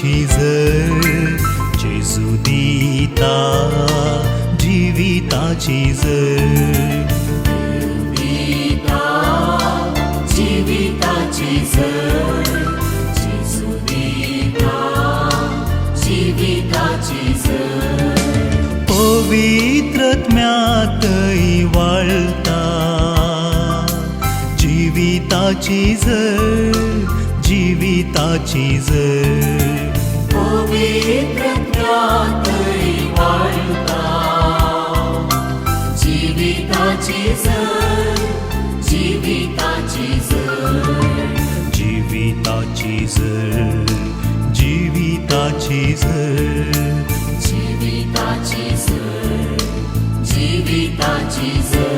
जिविताची झर, जेजू दिता जिविताची झर. जिविताची झर, जेजू दिता जिविताची झर. पवित्रत्म्यातय वाळता जिविताची झर, जिविताची झर. पवित्रत्म्यातय वाळता जिविताची झर, जिविताची झर. जिविताची झर, जिविताची झर. जिविताची झर, जिविताची झर.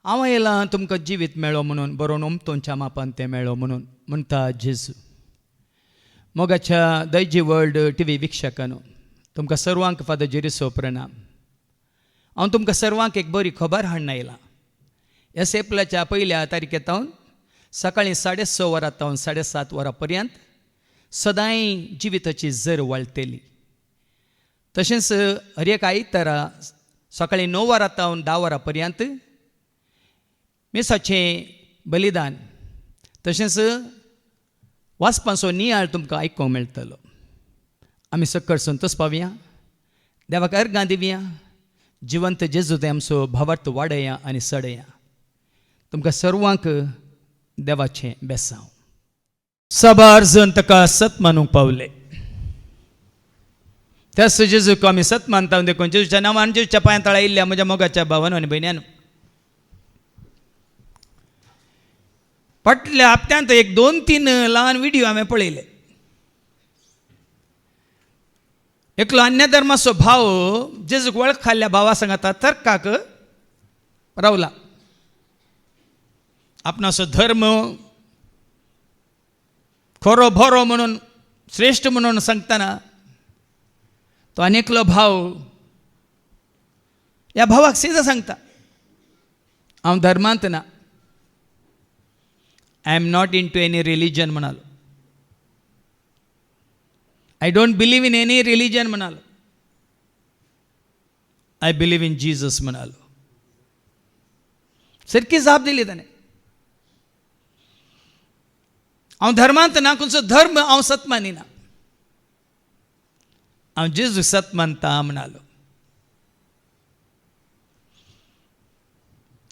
हांव आयलां तुमकां जिवीत मेळो म्हणून, बरोवन ओमतोंच्या मापान तें मेळो म्हणून म्हणटा जेजू. मोगाच्या दैजी वर्ल्ड टी व्ही वीक्षकांनो, तुमकां सर्वांक फादर जेरीचो प्रणाम. हांव तुमकां सर्वांक एक बरी खबर हाडून आयलां. ह्या एप्रिलाच्या पयल्या तारखेतावन सकाळीं 6:30 वरां तावन 7:30 वरां पर्यंत सदांय जिविताची झर वाळटली. तशेंच हर एक आयतारा सकाळीं 9 वरां तावन 10 वरां पर्यंत मिसाचें बलिदान तशेंच वाचपाचो नियाळ तुमकां आयकूंक मेळटलो. आमी सक्कड संतोष पावया, देवाक अर्गां दिवया, जिवंत जेजू ते आमचो भावार्थ वाडया आनी चडया. तुमकां सर्वांक देवाचें बेसांव. साबार जण ताका सत मानूंक पावले. त्याच जेजूक आमी सत मानता देखून जेजूच्या नांवान जेजूच्या पांया तळा आयिल्ल्या म्हज्या मोगाच्या भावान आनी भयण्यान, फाटल्या हप्त्यांत एक 2-3 ल्हान व्हिडियो हांवें पळयले. एकलो अन्य धर्माचो भाव जेजूक वळखाल्ल्या भावा सांगाता तर्काक रावला. आपणाचो धर्म खरो बरो म्हणून श्रेश्ठ म्हणून सांगतना तो आनी एकलो भाव ह्या भावाक सीधा सांगता, हांव धर्मांत ना, I am not into any religion म्हणालो, I don't believe in any religion म्हणालो, I believe in Jesus म्हणालो. सारकी जाप दिली ताणें. हांव धर्मांत ना, खंयचो धर्म हांव सत मानिना, हांव जेजू सत मानता म्हणालो.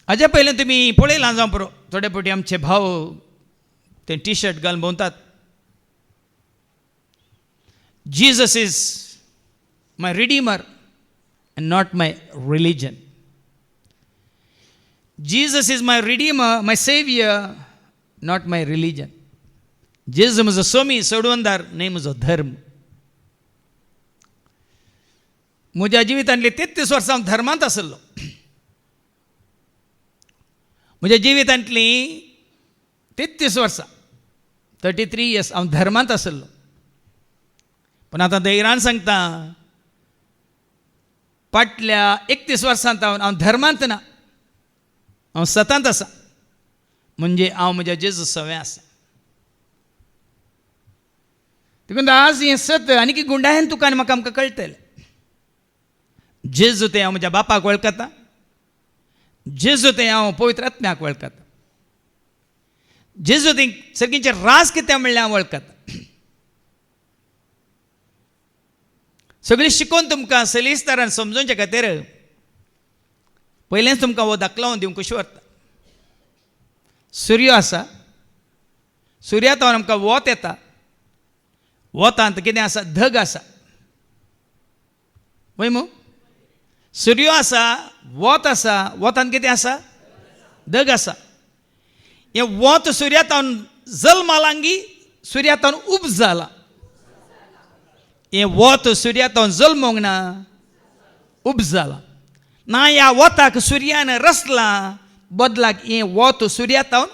हाज्या पयलें तुमी पळयलां जावं पुरो, थोडे फावटी आमचे भाव ते टी शर्ट घालून भोंवतात, Jesus is my redeemer and not my religion. Jesus is my redeemer, my saviour, not my religion. जेजू म्हजो सोमी सोडवणदार न्हय म्हजो धर्म. म्हज्या जिवितांतली 33 वर्सां हांव धर्मांत आसलो. म्हज्या जिवितांतली 33 वर्सां, 33 इयर्स हांव धर्मांत आसलो. पूण आतां धैर्यान सांगता, फाटल्या 31 वर्सांत हांव धर्मांत ना, हांव सतांत आसा. म्हणजे हांव म्हज्या जेजू सवें आसा. देखून आज हें सत आनी गुंडायन तुका आनी म्हाका आमकां कळटलें. जेजू तें हांव म्हज्या बापाक वळखता, जेजू तें हांव पवित्र आत्म्याक वळखता, जेजू तें सर्गींचें राज कितें म्हणल्यार हांव वळखता. सगळीं शिकोवन तुमकां सलीसदारान समजोवचे खातीर पयलेंच तुमकां हो दाखलावन दिवंक कशी व्हरता. सुर्यो आसा, सुर्या तावन आमकां वत येता, वतांत कितें आसा, धग आसा, वय मू? सुर्यो आसा, वत आसा, वतांत कितें आसा, धग आसा. हें वत सुर्या तावन जल्मालांगी, सुर्या तावन उब जाला. हें वत सुर्या तावन जल्मोंक ना, उब जाला ना. ह्या वताक सुर्यान रसला, बदलाक हें वत सुर्या तावन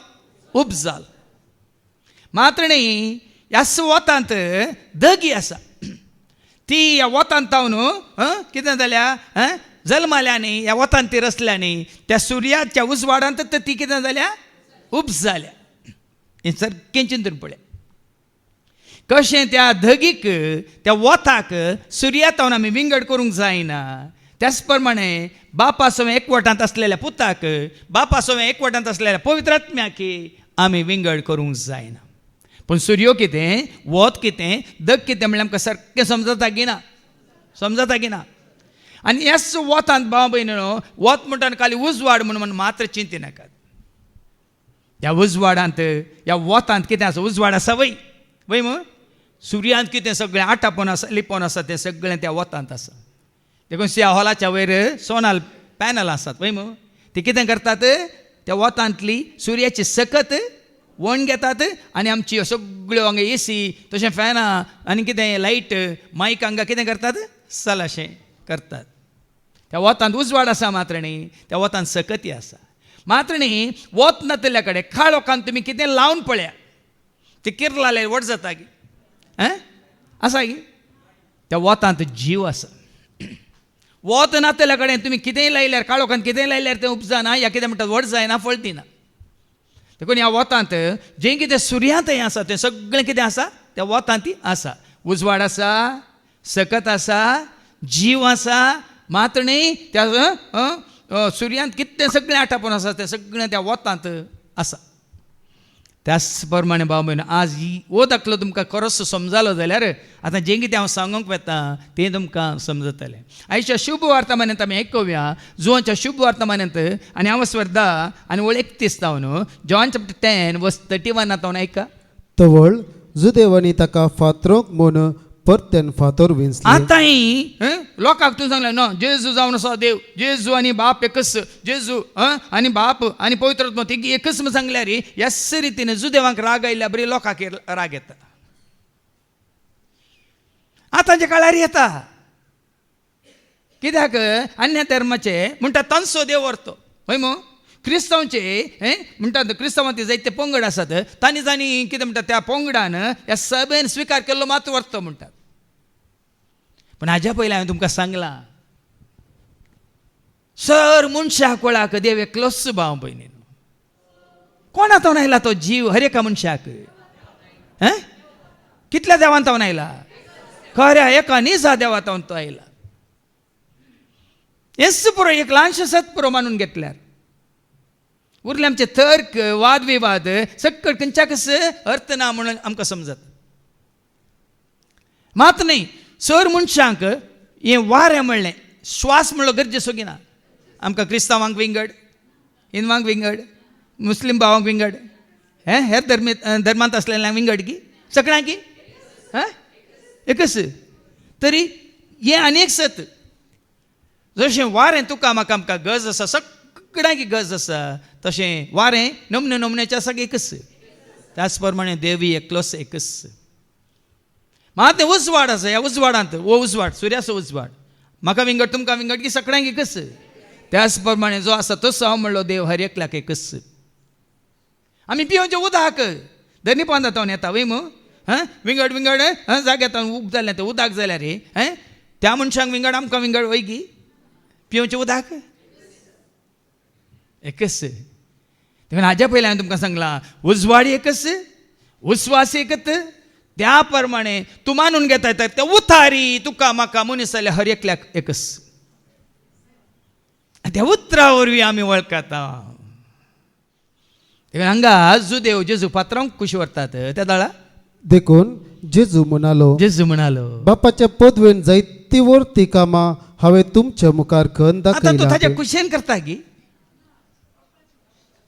उब जाला. मात्र न्ही, ह्याच वतांत दगी आसा. ती ह्या वतांत तावन कितें जाल्या, जल्माल्या न्ही, ह्या वतांत ती रचल्या न्ही, त्या सुर्याच्या उजवाडांत तर ती कितें जाल्या, उपज जाल्या. हें सारकें चिंतून पळय, कशें त्या धगीक, त्या वताक सुर्या तावन आमी विंगड करूंक जायना, त्याच प्रमाणे बापा सवें एकवटांत आसलेल्या पुताक, बापा सवें एकवटांत आसलेल्या पवित्र आत्म्याक आमी विंगड करूंक जायना. पूण सुर्यो कितें, वत कितें, दग कितें म्हणल्यार आमकां सारकें समजता की ना, समजता की ना. आनी ह्याच वतांत भाव भयणीनो, वत म्हणटा खाली उजवाड म्हणून मात्र चिंतिनाकात. ह्या उजवाडांत, ह्या वतांत कितें आसा, उजवाड आसा वय वय मू, सुर्यांत कितें सगळें आटापोन आसा, लिपोन आसा, तें सगळें त्या वतांत आसा. देखून ह्या हॉलाच्या वयर सोनाल पॅनल आसात वय मू, ती कितें करतात, त्या वतांतली सुर्याची सकत वण घेतात आनी आमची सगळ्यो हांगा एसी, तशें फॅनां आनी कितें लायट मायक हांगा कितें करतात, चल अशें करतात. त्या वतांत उजवाड आसा मात्र न्ही, त्या वतांत सकती आसा मात्र न्ही. वत नातल्या कडेन काळोखान तुमी कितें लावन पळया, ते किर्लाले व्हड जाता की आसा की त्या वतांत जीव आसा. वत नातल्या कडेन तुमी कितेंय लायल्यार, काळोखान कितेंय लायल्यार तें उपजना, या कितें म्हणटात व्हड जायना, फळ दिना. देखून ह्या वतांत जें कितें सुर्यांत हें आसा तें सगळें कितें आसा त्या वतांत आसा. उजवाड आसा, सकत आसा, जीव आसा मात्र न्ही, त्या सुर्यांत कितें सगळें आटापून आसा तें सगळें त्या वतांत आसा. त्याच प्रमाणे भाव भयण, आज हो दाखलो तुमकां खरोच समजालो जाल्यार आतां जें कितें हांव सांगूंक वता तें तुमकां समजतलें. आयच्या शुभ वार्ता मान्यांत आमी आयकुया, जुवांच्या शुभ वार्ता मान्यांत आनी हांव स्वर्धा आनी वळ 31 जावन, जॉन चॅप्टर 10 वर्स 31 जावन आयका. तवळ जुदेवांनी ताका फातरोंक म्हूण परत्यान फातर विंचले. आतांय लोकांक तूं सांगलें न्हू, जेजू जावन आसा देव, जेजू आनी बाप एकच, जेजू आनी बाप आनी पवित्र आत्मो ती एकच म्हूण सांगल्यार ह्याच रितीन जुदेवांक राग आयल्या बरी लोकांक राग येता. आतांच्या काळार येता कित्याक अन्य धर्माचे म्हणटा तांचो देव व्हरतो हय मू, क्रिस्तांवचे म्हणटात क्रिस्तांवांत जायते पंगड आसात, तांणी तांणी कितें म्हणटा त्या पंगडान ह्या सभेन स्विकार केल्लो मात व्हरतो म्हणटात. पूण हाज्या पयलीं हांवें तुमकां सांगलां, सर मनशाक कोळाक देव एकलोच भाव भयणीन, कोणा तावन आयला तो जीव हर एका मनशाक, कितल्या देवान तावन आयला, खऱ्या एका निजा देवा तावन तो आयला. हेच पुरो एक ल्हानशें सत पुरो मानून घेतल्यार उरले आमचे तर्क वादविवाद सक्कड खंयच्याकच अर्थ ना म्हणून आमकां समजत मात न्ही. सर मनशांक हें वारें म्हणलें श्वास म्हणलो गरजेचो ना. आमकां क्रिस्तांवांक विंगड, हिंदवांक विंगड, मुस्लीम भावांक विंगड, हें हेर धर्मी धर्मांत आसलेल्यांक विंगड की सगळ्यांक की एकच. तरी हें आनी एक सत, जशें वारें तुका म्हाका आमकां गरज आसा, सगळ्यांक गरज आसा, तशें वारें नमने नमन्याचें आसा एकच, त्याच प्रमाणे देवी एकलोच एकच. मात तें उजवाड आसा, ह्या उजवाडांत हो उजवाड सुर्याचो उजवाड म्हाका विंगड तुमकां विंगड की सगळ्यांक एकच. त्याच प्रमाणे जो आसा तसो हांव म्हणलो देव हर एकल्याक एकच. आमी पिवचें उदक धरणी पोंदा तावन येता वय मू, हां विंगड विंगड जाग्यार तावन उब जालें तें उदक जाल्यार हें त्या मनशांक विंगड आमकां विंगड वय की पिवचें उदक एकच. देखून हाज्या पयलीं हांवें तुमकां सांगलां, उजवाड एकच, उस्वास एकच, त्या प्रमाणे तूं मानून घेता तर ते उतारी तुका म्हाका मनीस जाल्यार हर एकल्याक एकच. त्या उतरा वरवीं आमी वळखता. देखून हांगा जुदेव जेजू पात्रांक कुशी व्हरतात त्या दळा. देखून जेजू म्हणालो, जेजू म्हणालो, बापाच्या पदवेन जायती वर्ती कामां हांवें तुमच्या मुखार खन आतां तूं ताच्या दाखयला. कुशेन करता की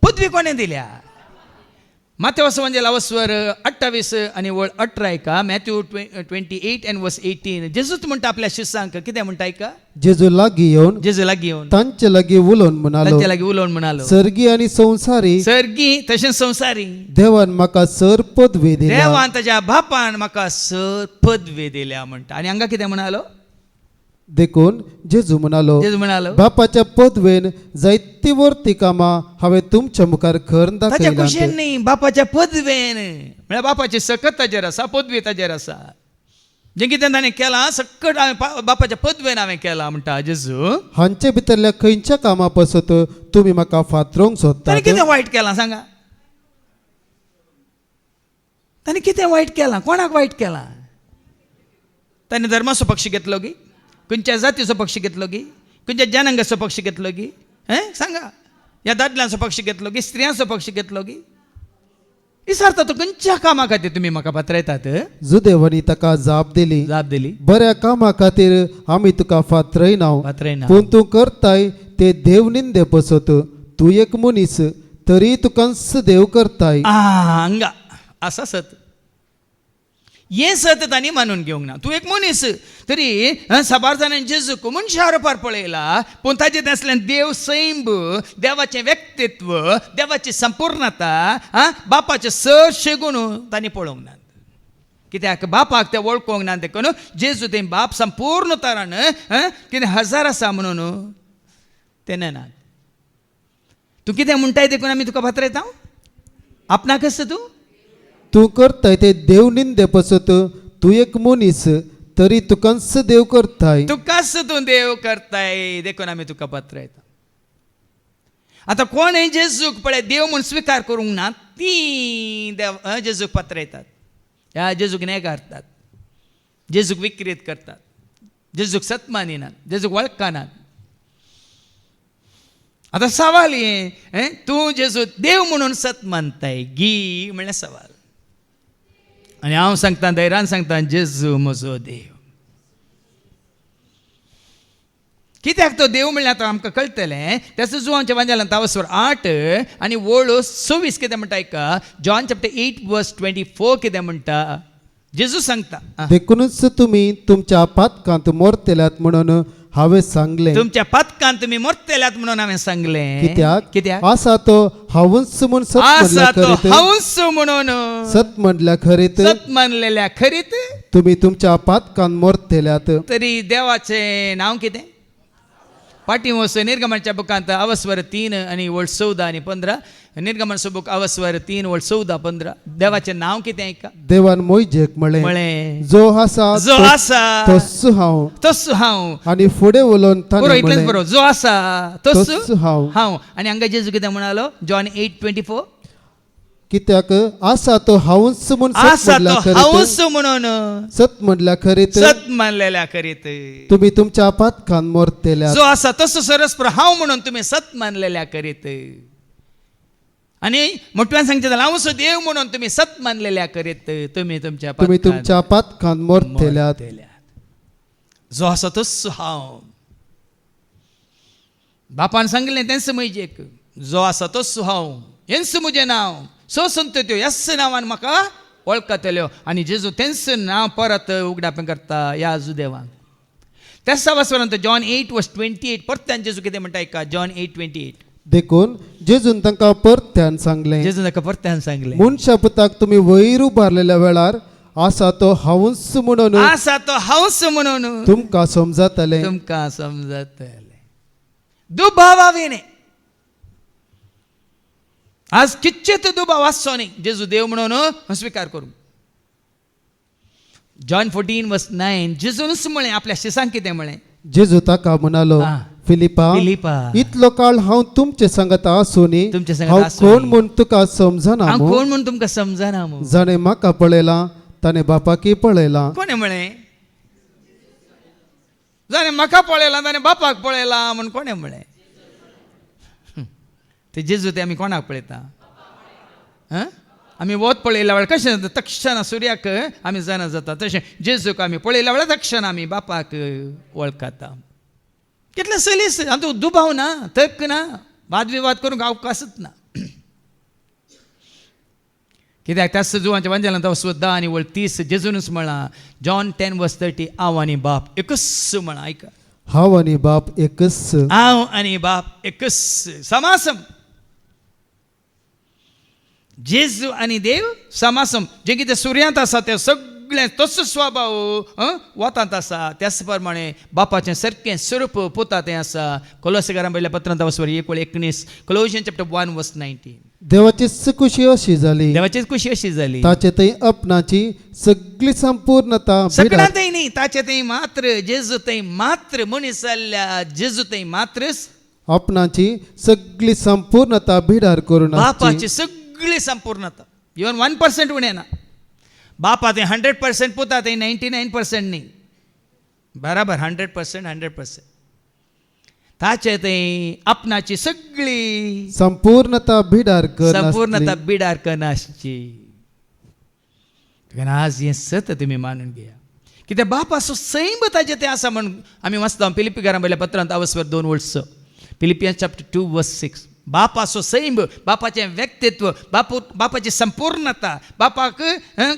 पदवी कोणें दिल्या? माथेवस म्हणजे वस्वर 28 आनी वळ 18 आयका, मॅथ्यू 28 एंड वर्स 18. जेजूच म्हणटा आपल्या शिसांक कितें म्हणटा आयका, जेजू लागीं येवन जेजू लागीं येवन तांचे लागीं उलोवन म्हणालो, तांचे लागीं उलोवन म्हणालो, सर्गी आनी संवसारी सर्गी तशेंच संवसारी देवान म्हाका सर पदवी दिल्या. देवान ताच्या बापान म्हाका सर पदवी दिल्या म्हणटा. आनी हांगा कितें म्हणालो? देखून जेजू म्हणालो, जेजू म्हणालो, बापाच्या पदवेन जायती वर्ती कामां हांवें तुमच्या मुखार खर ताच्या दाखयला. कुशेन न्ही, बापाच्या पदवेन म्हळ्यार बापाची सकत ताजेर आसा, पदवी ताजेर आसा. जें कितें ताणें केलां सकट हांवें बापाच्या पदवेन हांवें केलां म्हणटा जेजू. हांचे भितरल्या खंयच्या कामा पासत तुमी म्हाका फातरोवंक ताणें सोदतात? कितें वायट केलां सांगा? ताणें कितें वायट केलां? कोणाक वायट केलां? ताणें धर्माचो पक्ष घेतलो की खंयच्या जातीचो पक्ष घेतलो की खंयच्या जनांगाचो पक्ष घेतलो की हें सांगा? ह्या दादल्यांचो पक्ष घेतलो की स्त्रियांचो पक्ष घेतलो की? विचारता तो खंयच्या कामा खातीर तुमी म्हाका पात्रायतात? जुदेवांनी ताका जाप दिली, जाप दिली, बऱ्या कामा खातीर आमी तुका फातरयना, पात्रयना, पूण तूं करताय ते देव निंदे पसत. तूं एक मनीस तरी तुकाच देव करताय. हांगा आसा सत, हें सत तांणी मानून घेवंक ना. तूं एक मनीस तरी साबार जाणांनी जेजूक मनशा रुपार पळयला, पूण ताजें आसल्यान देव सैंब, देवाचें व्यक्तित्व, देवाची संपूर्णता, आं बापाचें चडशे गुण तांणी पळोवंक नात. कित्याक बापाक ते वळखूंक ना, देखून जेजू ते बाप संपूर्ण तरान कितें हजार आसा म्हणून ते नेनात. तूं कितें म्हणटाय देखून आमी तुका पात्रायता? आपणाकच तूं तूं करताय ते देव निंदे पसत. तूं एक मनीस तरी तुकाच देव करताय. तुकाच तूं देव करताय देखून आमी तुका पात्रायता. आतां कोण जेजूक पळय देव म्हूण स्विकार करूंक ना ती देव जेजूक पात्रायतात, ह्या जेजूक नेगारतात, जेजूक विक्रीत करतात, जेजूक सत मानिनात, जेजूक वळखनात. आतां सवाल हें, तूं जेजू देव म्हणून सत मानताय गी म्हणल्यार सवाल. आनी हांव सांगता, धैर्यान सांगता, जेजू म्हजो देव. कित्याक तो देव म्हणल्यार आतां आमकां कळटलें. तेचो जुवांच्या वांजेलान तावसवर 8 आनी वळ 26 कितें म्हणटा आयका. जॉन चॅप्टर 8 वर्स 24 कितें म्हणटा? जेजू सांगता, देखूनच तुमी तुमच्या पातकांत मोरतेल्यात म्हणून हांवें सांगलें. तुमच्या पातकांत तुमी मोरतेल्यात म्हणून हांवें सांगलें. कित्याक? कित्याक आसा तो हांवूच म्हूण सत आसा तो म्हणल्यार हांवूच म्हणून सत म्हणल्यार खरीत सत मानलेल्या खरीत तुमी तुमच्या पातकांत मोरतेल्यात. तरी देवाचें नांव कितें? पाटी वचून निर्गमनच्या बुकांत अवस्वर 3 आनी वळ 14 आनी 15. निर्गमनचो बूक अवस्वर 3 वळ 14 15. देवाचें नांव कितें आयका? देवान मोयजेक म्हळें, म्हळें, जो आसा जो आसा तोच हांव. तोच हांव. आनी फुडें उलोवन बरो ताणें इतलेंच म्हळें, बरो, जो आसा तोच तोच हांव. हांव. आनी हांगा जेजू कितें म्हणालो? जॉन 8:24. कित्याक आसा तो हांवूच म्हूण सत आसा म्हणल्यार तो खरीत हांवूच म्हणून सत म्हणल्यार खरीत सत मानलेल्या खरीत तुमी तुमच्या पातकांत मोरतेल्यात. जो आसा तसो सरस्पर हांव म्हणून तुमी सत मानलेल्या करीत. आनी मोटव्यान सांगचें जाल्यार हांव देव म्हणून तुमी सत मानलेल्या करीत तुमी तुमच्या तुमी तुमच्या पातकांत मोरतेल्यात. जो आसा तसो हांव. बापान सांगलें तेंच म्हजेक, जो आसा तसो हांव, हेंच म्हजें नांव, सो संत त्यो ह्याच नांवान म्हाका वळखतल्यो. आनी जेजू तेंच नांव परत उगडापें करता ह्या जुदेवान. त्याच वासवरांत जॉन 8 वर्स 28 परत्यान जेजू कितें म्हणटा आयका. जॉन 8:28. देखून जेजून तांकां परत्यान सांगलें, जेजून ताका परत्यान सांगलें, मनशा पुताक तुमी वयर उबारलेल्या वेळार आसा तो हांवूच म्हणून आसा तो हांवूच म्हणून तुमकां समजतलें. तुमकां समजतलें. दुबावा विणे आज कितचेत दुबाव आसचो न्ही जेजू देव म्हणून स्विकार करूं. जॉन 14 वर्स 9 जेजूनच म्हळें आपल्या शिसांक कितें म्हळें? जेजू ताका म्हणालो, फिलिपा, फिलिपा, इतलो काळ हांव तुमचे सांगत आसूनी तुमचे सांगात हांव आसूनी. कोण म्हूण तुका समजना हांव मू? कोण म्हूण तुमकां समजना मू? जाणें म्हाका पळयलां ताणें बापाकय पळयलां. कोणें म्हळें? जाणें म्हाका पळयलां ताणें बापाक पळयलां म्हूण कोणें म्हळें? ते जेजू ते आमी कोणाक पळयता? हां, आमी वत पळयल्या वेळार कशें जाता? तक्षणा सुर्याक आमी जाणा जाता, तशें जेजूक आमी पळयल्या वेळार तक्षणा आमी बापाक वळखता. कितलें सलीस, हातूंत दुबाव ना, तर्क ना, वादविवाद करूंक अवकाशच ना. कित्याक त्याच जुवांच्या वांजेलान तो सुद्दां आनी वळ 30 जेजूनच म्हळां. जॉन 10 वर्स 30 हांव आनी बाप एकच म्हळां. आयका, हांव आनी बाप एकच. हांव आनी बाप एकच समासम. जेजू आनी देव समासम. जें कितें सुर्यांत आसा तें सगळें सगळें तसो स्वभाव वतांत आसा. त्याच प्रमाणे बापाचें सारकें स्वरूप पुता तें आसा. कोलोसेकारां पयल्या पत्रांत वसवर 1:19, Colossian chapter 1 verse 19. देवाची खुशी अशी जाली, देवाचीच खुशी अशी जाली, ताचे थंय आपणाची सगळी संपूर्णता सगळ्यां थंय न्ही, ताचे थंय मात्र, जेजू थंय मात्र, मनीस जाल्ल्या जेजू थंय मात्रच आपणाची सगळी संपूर्णता भिडार करून आसची. बापाची सगळी संपूर्णता, इवन 1% उणें ना. बापा थंय 100%, पुता थंय 99% न्ही, बराबर 100%, 100%. ताचे थंय आपणाची सगळी संपूर्णता भिडार कर संपूर्णता बिडार कनासची. कारण आज हें सत तुमी मानून घेया, कित्याक बापाचो सैम ताजें तें आसा म्हण आमी वाचता फिलिप्पीकारां वयल्या पत्रांत आवस्वर 2 वर्स, फिलिपियन चॅप्टर 2 वर्स 6. बापाचो सैम, बापाचें व्यक्तित्व, बापू बापाची संपूर्णता, बापाक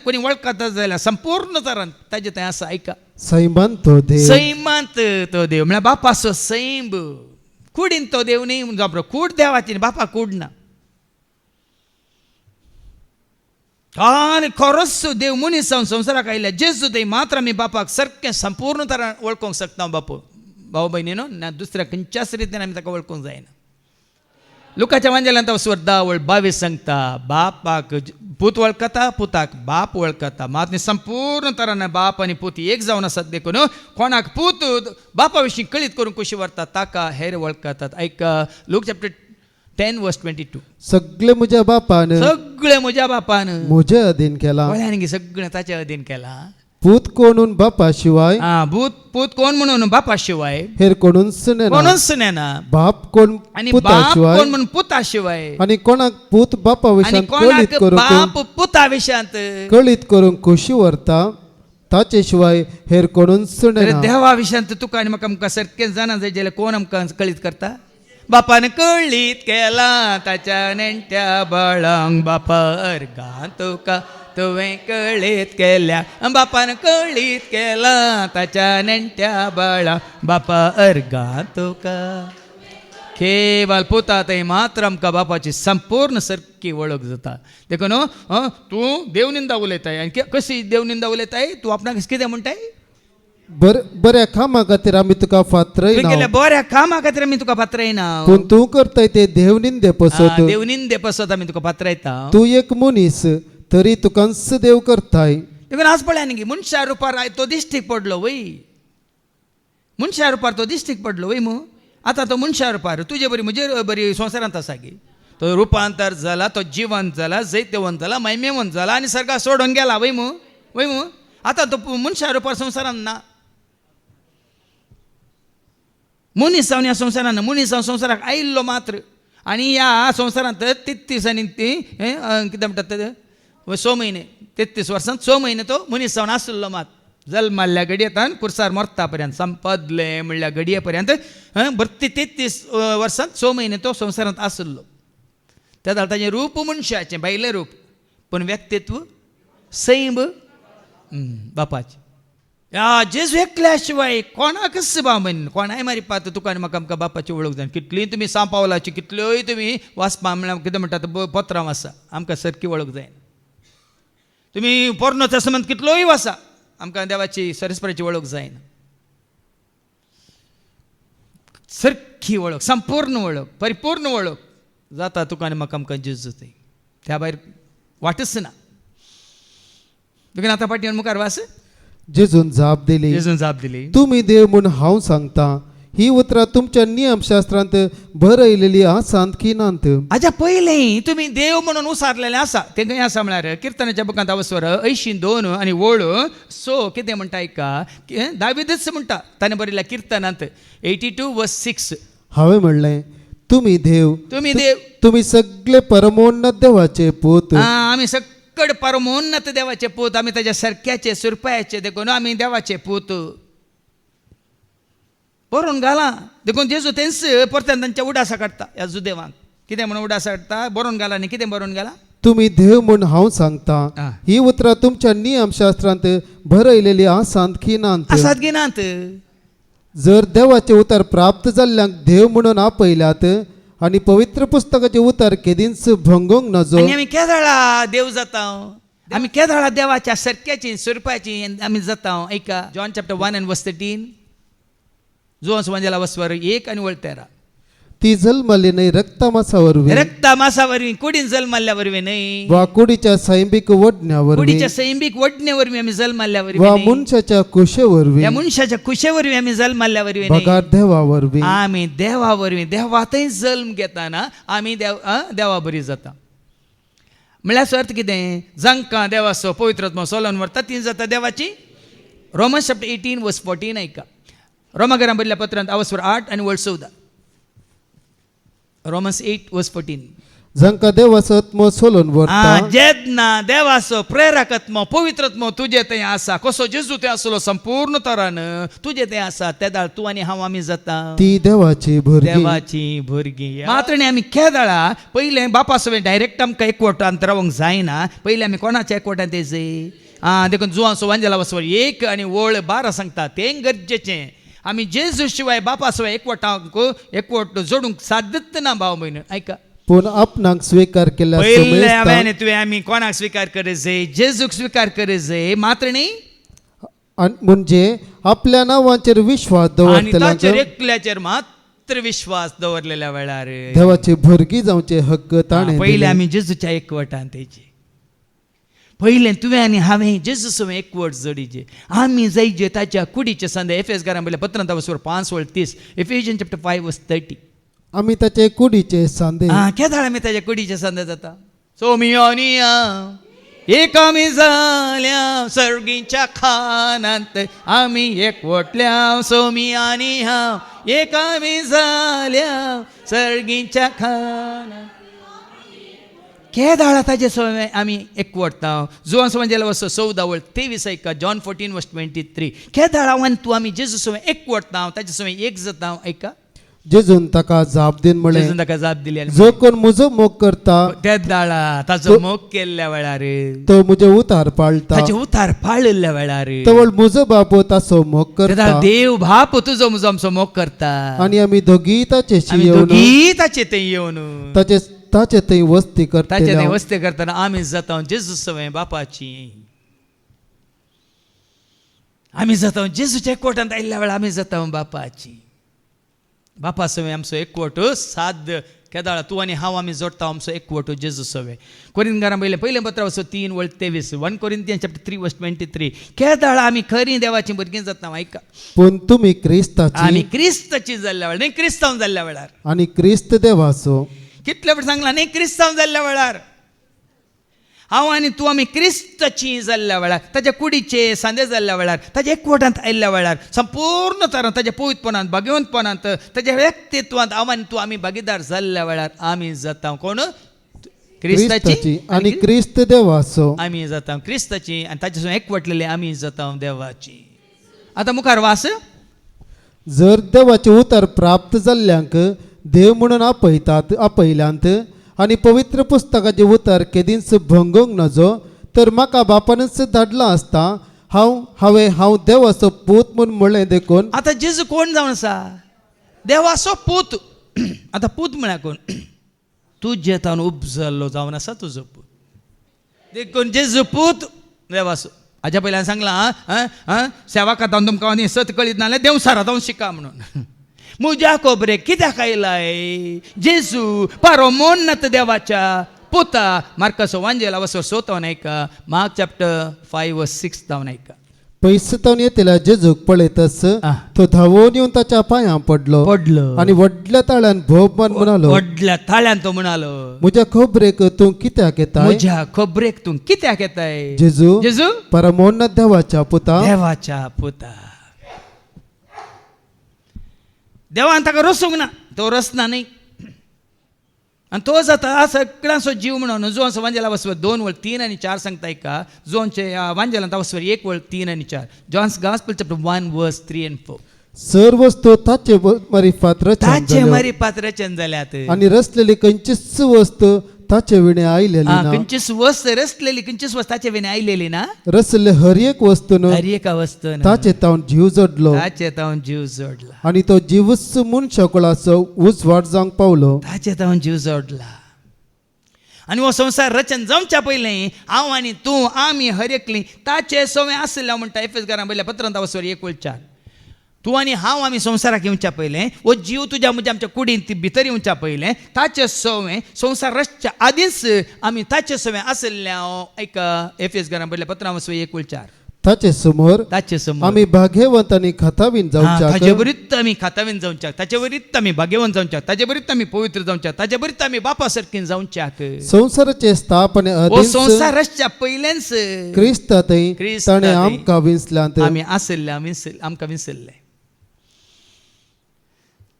कोणी वळखता जाल्यार संपूर्ण तरान ताजें तें आसा. आयका, सैमान तो देव, सैमांत तो देव म्हळ्यार बापाचो सैम, कुडीन तो देव न्ही, जावं कूड देवाची न्ही, बापा कूड ना. आनी खरोच देव मनीस जावन संवसाराक आयिल्ल्या जेजू थंय मात्र आमी बापाक सारकें संपूर्ण तरान वळखूंक शकता. बापू भाव भयणी न्हू ना, दुसऱ्या खंयच्याच रितीन आमी ताका वळखूंक जायना. लुकाच्या वांजेलांत स्वर 10 वळ 22 सांगता, बापाक पूत वळखता, पुताक बाप वळखता. मात न्ही संपूर्ण तरान बाप आनी पूत एक जावन आसात, देखून कोणाक पूत बापा विशीं कळीत करूंक कशी व्हरता ताका हेर वळखतात. आयक, लूक चॅप्टर 10 वर्स 22. सगळे म्हज्या बापान सगळें म्हज्या बापान म्हजे अधीन केला, पळय न्ही, सगळें ताच्या अधीन केलां. पूत कोणून बापा शिवाय, आं, पूत कोण म्हणून बापा शिवाय हेर कोणूच नेना, कोणूच नेना, बाप कोण आनी पुता बाप शिवाय, कोण म्हणून पुता शिवाय, आनी कोणाक पूत बापा आनी विशांत कळीत कोणाक करूंक बाप पुता विशयांत कळीत करूंक खोशी व्हरता ताचे शिवाय हेर कोणूच तर नेना. देवा विशयांत तुका आनी म्हाका आमकां सारकें जाणा जाय जाल्यार कोण आमकां कळीत करता? बापान कळीत केलां ताच्या नेणट्या बाळांक, बापा अर्गां तुका तुवें कळीत केल्या, बापान कळीत केलां ताच्या नेणट्या बाळांक, बापा अर्गां तुका. केवल पुता थंय मात्र आमकां बापाची संपूर्ण सारकी वळख जाता. देखून तूं देवनिंदा उलयताय, आनी कशी देवनिंदा उलयताय? तूं आपणाक कितें म्हणटाय? बऱ्या कामा खातीर आमी तुका तुवें फातरयना, केल्ल्या बऱ्या कामा खातीर आमी तुका पात्रायना, पूण तूं करताय ते देवनिंदे पसत, देवनिंदे पसत आमी तुका पात्रायता. तूं एक मनीस तरी तुकाच देव करताय. देखून आज पळय न्ही, मनशा रुपार तो दिश्टीक पडलो वय, मनशा रुपार तो दिश्टीक पडलो वय मू. आतां तो मनशा रुपार तुजे बरी म्हजे बरी संवसारांत आसा गी, तो रुपांतर जाला, तो जिवंत जाला, जैतवंत जाला, महिमेवंत जाला आनी सर्गा सोडून गेला वय मू, वय मू. आतां तो मनशा रुपार संवसारांत ना, मनीस जावन ह्या संवसारान, मनीस जावन संवसाराक आयिल्लो मात्र. आनी ह्या संवसारांत 33 आनी ती कितें म्हणटात ते 6 म्हयने, 33 वर्सांत 6 म्हयने तो मनीस जावन आशिल्लो मात. जल्माल्ल्या घडयेतान कुर्सार मरता पर्यंत, संपदलें म्हणल्या घडये पर्यंत भरती 33 वर्सांत 6 म्हयने तो संवसारांत आशिल्लो. त्या जाल्यार ताजें रूप मनशाचें भायलें रूप, पूण व्यक्तित्व सैम बापाचें. ह्या जेजू एकल्या शिवाय कोणाकच बाबन कोणाय मारिपात तुका आनी म्हाका आमकां बापाची वळख जाय. कितलीय तुमी सांपावलाची कितल्योय तुमी वाचपा म्हणल्यार कितें म्हणटात पत्रां वाचा, आमकां सारकी वळख जायना. तुमी पोरनो तस्मंत कितलोय वाचा, आमकां देवाची सरस्पराची वळख जायना. सारकी वळख, संपूर्ण वळख, परिपूर्ण वळख जाता तुका आनी म्हाका आमकां जेजू थंय, त्या भायर वाटच ना. देखून आतां फाटीं मुखार वाच. जेजून जाप दिली, जेजून जाप दिली, तुमी देव म्हूण हांव सांगता, ही उतरां तुमच्या नियमशास्त्रांत बरयलेली आसात की नात? आजा पयलें तुमी देव म्हणून उसारलेलें आसा तें खंय आसा म्हळ्यार किर्तनाच्या बुकांत अवस्वर 82 आनी वळ 6 कितें म्हणटा आयका, दावीदच म्हणटा ताणें बरयल्या किर्तनांत 82 वर्स 6, हांवें म्हणलें तुमी देव, तुमी देव, तुमी सगळे परमोन्नत देवाचे पूत. आमी सकड परमोन्नत देवाचे पूत, आमी ताच्या सारक्याचे सुरपायाचे, देखून आमी देवाचे पूत बरोवन घालां. देखून जेजू तेंच परत्यान तांच्या उडासा काडटा ह्या जुदेवांक. कितें म्हणून उडासा काडटा? बरोवन घाला न्ही, कितें बरोवन घाला? तुमी देव म्हूण हांव सांगता, ही उतरां तुमच्या नियमशास्त्रांत बरयलेली आसात की नात? आसात की नात? जर देवाचे उतर प्राप्त जाल्ल्यांक देव म्हणून आपयल्यात आनी पवित्र पुस्तकाचे उतर केदींच भंगोंक नजो. आनी आमी केदळा देव जाता? आमी केदळा देवाच्या सरक्याची स्वरुपाची आमी जाता. ऐका, John chapter 1 and verse 13, जुवां सुवांजेला वसवर 1 आणि वळ 13. ती जल्मली न्हय रक्तमासा वरवीं, रक्ता मासा वरवीं, कुडीन जल्मल्ल्या वरवीं न्हय, वा कुडीच्या सैंबीक वडण्या वरवीं, कुडीच्या सैंबीक वडणे वरवीं आमी जल्मल्ल्या वरवीं वा न्हय. मनशाच्या कुशे वरवीं, ह्या मनशाच्या कुशे वरवीं आमी जल्मल्ल्या वरवीं न्हय. बगार देवा वरवीं. आमी देवा वरवीं, देवा थंय जल्म घेताना आमी देव देवा बरी जाता. म्हळ्यार अर्थ कितें? जांकां देवाचो पवित्र आत्मो सोलोन व्हरता ती जाता देवाची. रोमन चॅप्टर 18 वर्स 14 ऐका. रोमाघरां बरयल्ल्या पत्रांत आवसवर 8 आनी वळ 14, रोमन्स 8 वर्स 14. जांकां देवाचो आत्मो सोलोन व्हरता, जेन्ना देवाचो प्रेरक आत्मो पवित्र आत्मो तुजे थंय आसा, कसो जेजू थंय आसलो संपूर्ण तरान तुजे थंय आसा, तेदाळ तूं आनी हांव आमी जाता ती देवाची भुरगीं. देवाची भुरगीं. मात्र न्ही, आमी केदळा पयलें बापा सवें डायरेक्ट आमकां एकवटांत रावंक जायना. पयलें आमी कोणाच्या एकवटांत येयचे? आं, देखून जुवां सो वांजेला वसवर 1 आनी वळ 12 सांगता तें गरजेचें. आमी जेजू शिवाय बापा सवें एकवटांक एकवट जोडूंक साध्यच ना भाव भयण. आयका, पूण आपणाक स्वीकार केल्या पयलें हांवें आनी समेस्तांक तुवें आमी कोणाक स्विकार करचे? जेजूक स्विकार करचे. मात्र न्ही, म्हणजे आपल्या नांवाचेर विश्वास आनी दवरतल्यांक ताचेर एकल्याचेर मात्र विश्वास दवरलेल्या वेळार देवाची भुरगीं जावचे हक्क ताणें पयलें दिले. आमी जेजूच्या एकवटान तेची. पयलें तुवें आनी हांवें जेजू सवें एकवट जोडीचे, आमी जायचे ताच्या कुडीचे संद. एफ एस घरां पयलें पत्रांत वसवर 5 वळ 30, एफेजियन चॅप्टर 5 वर्स 30. आमी ताचे कुडीचे सांदे. आं, केदाळ आमी ताच्या कुडीचे संद जाता? सोमियोनिया एक आमी जाल्या सर्गीच्या खानांत आमी एकवटल्या. सोमी आनी हांव एक आमी जाल्या सर्गीच्या खानांत. केदाळा ताजे सवय आमी एकवटता? जुवां सवय वचो 14 वळ 23 ऐका, जॉन 14 वर्स 23. केदाळा आनी तूं आमी जेजू सवय एकवटता, ताजे सवय एक जाता? ऐका, जेजून ताका जाप दिवन म्हळें, जेजून ताका जाप दिली आनी जो कोण म्हजो मोग करता त्या दाळा ताचो मोग केल्ल्या वेळार तो म्हजे उतार पाळटा, ताचे उतार पाळिल्ल्या वेळार तवळ म्हजो बापू ताचो मोग त्या करता, देव बाप तुजो म्हजो आमचो मोग करता आनी आमी दोगीय ताचेशी आमी येवन दोगीय ताचे थंय येवन ताचे ताचे थंय वस्ती ताचे थंय करतले. वस्ती करतना आमी जाता जेजू सवय बापाची. आमी जाता जेजूच्या एकवटांत आयिल्ल्या वेळार आमी जाता बापाची. बापा सवय आमचो एकवट साध्य केदाळा तूं आनी हांव आमी जोडटा आमचो एकवट जेजू सवय. कोरिंदकारां पयलें पयलें पत्र वचो 3 वळ 23, 1 कोरिंथियन चॅप्टर 3 वर्स 23. केदाळा आमी खरीं देवाचीं भुरगीं जाता? आयका, पूण तुमी क्रिस्ताची आमी क्रिस्ताची जाल्ल्या वेळार न्ही, क्रिस्तांव जाल्ल्या वेळार. आनी क्रिस्त देवाचो. कितले फावट सांगलां न्ही, क्रिस्तांव जाल्ल्या वेळार हांव आनी तूं आमी क्रिस्ताची जाल्ल्या वेळार, ताच्या कुडीचे सांदे जाल्ल्या वेळार, ताच्या एकवटांत आयिल्ल्या वेळार, संपूर्ण तरान ताच्या पवित्रपणांत, भाग्यवंतपणांत, ताच्या व्यक्तित्वांत हांव आनी तूं आमी भागीदार जाल्ल्या वेळार आमी जाता कोण? क्रिस्ताची आनी क्रिस्त देवाचो. आमी जाता क्रिस्ताची आनी ताचे सून एकवटलेले आमी जाता देवाची. आतां मुखार वास. जर देवाचे उतर प्राप्त जाल्ल्यांक देव म्हणून आपयतात आपयल्यांत आनी पवित्र पुस्तकाचे उतर केदींच भंगोवंक नजो, तर म्हाका बापानच धाडलां आसता हांव हांवें हांव देवाचो पूत म्हूण म्हणलें देखून. आतां जेजू कोण जावन आसा? देवाचो पूत. आतां पूत म्हळ्यार कोण? तुजे तावन उपजल्लो जावन आसा तुजो पूत. देखून जेजू पूत देवाचो. हाज्या पयल्यान सांगलां, आं आं सेवा तावन तुमकां आनी सत कळीत ना जाल्यार देवसारा तावन शिका म्हणून. म्हज्या खोबरेक कित्याक आयलाय जेजू पारो मोन्नत देवाच्या पुता? मार्काचो वांजेला वसो 6 तावन आयका, मार्क चॅप्टर 5 वर्स 6 तावन आयका. पयस तावन येतल्या जेजूक पळयतच तो धांवून येवन ताच्या पांयां पडलो पडलो आनी व्हडल्या ताळ्यान भोव मान म्हणालो, व्हडल्या ताळ्यान तो म्हणालो, म्हज्या खोबरेक तूं कित्याक येताय? म्हज्या खबरेक तूं कित्याक येताय? जेजू जेजू परमोन्नत देवाच्या पुता. देवाच्या पुता. देवान ताका रसूंक ना, तो रसना न्ही आनी तो जाता सगळ्यांचो जीव म्हणून. जुवांचो वांजेला वसवर 2 वळ 3 आनी 4 सांगता एका. जुवांचे वांजेलांत वसवर 1 वळ 3 आनी 4, John's gospel chapter 1 verse 3 and 4. सर्व वस्तू ताचे मारिफात रचन ताचे जाल्यो मारिफात रचन जाल्यात आनी रचलेली खंयचीच वस्तू ताचे विणे आयलेली ना. खंयचीच वस्त रचलेली, खंयचीच वस्त ताचे विणे आयलेली ना. रचल्ले हर एक वस्तून हर एका वस्तून ताचे तावन जीव जोडलो ताचे तावन जीव जोडला आनी तो जीवच मनशाकुळाचो उजवाड जावंक पावलो. ताचे तावन जीव जोडला. आनी हो संवसार रचन जावच्या पयलें हांव आनी तूं आमी हर एकली ताचे सवंय आसले म्हणटा एफेसकारां पयल्या पत्रांत वसवर 1:4. तूं आनी हांव आमी संवसाराक येवच्या पयलें, हो जीव तुज्या म्हज्या आमच्या कुडींत भितर येवच्या पयलें ताचे सवंय संवसार रचच्या आदींच आमी ताचे सवंय आसले. एका एफेसकारां पयल्या पत्रां वसवर 1:4. ताचे समोर ताचे समोर आमी भाग्यवंत आनी खातावीन जावच्याक, ताचे बरीच आमी खातावीन जावच्याक, ताचे वरीच आमी भाग्यवंत जावच्याक, ताचे बरीच आमी पवित्र जावच्याक, ताचे बरीच आमी बापा सारकीन जावच्याक. संवसाराचे स्थापने हो आदींच संवसार रचच्या पयलेंच क्रिस्तांतय क्रिस्तांतय ताणें आमकां विंचल्यांत. आमी आशिल्ले, आमी आमकां विसरले.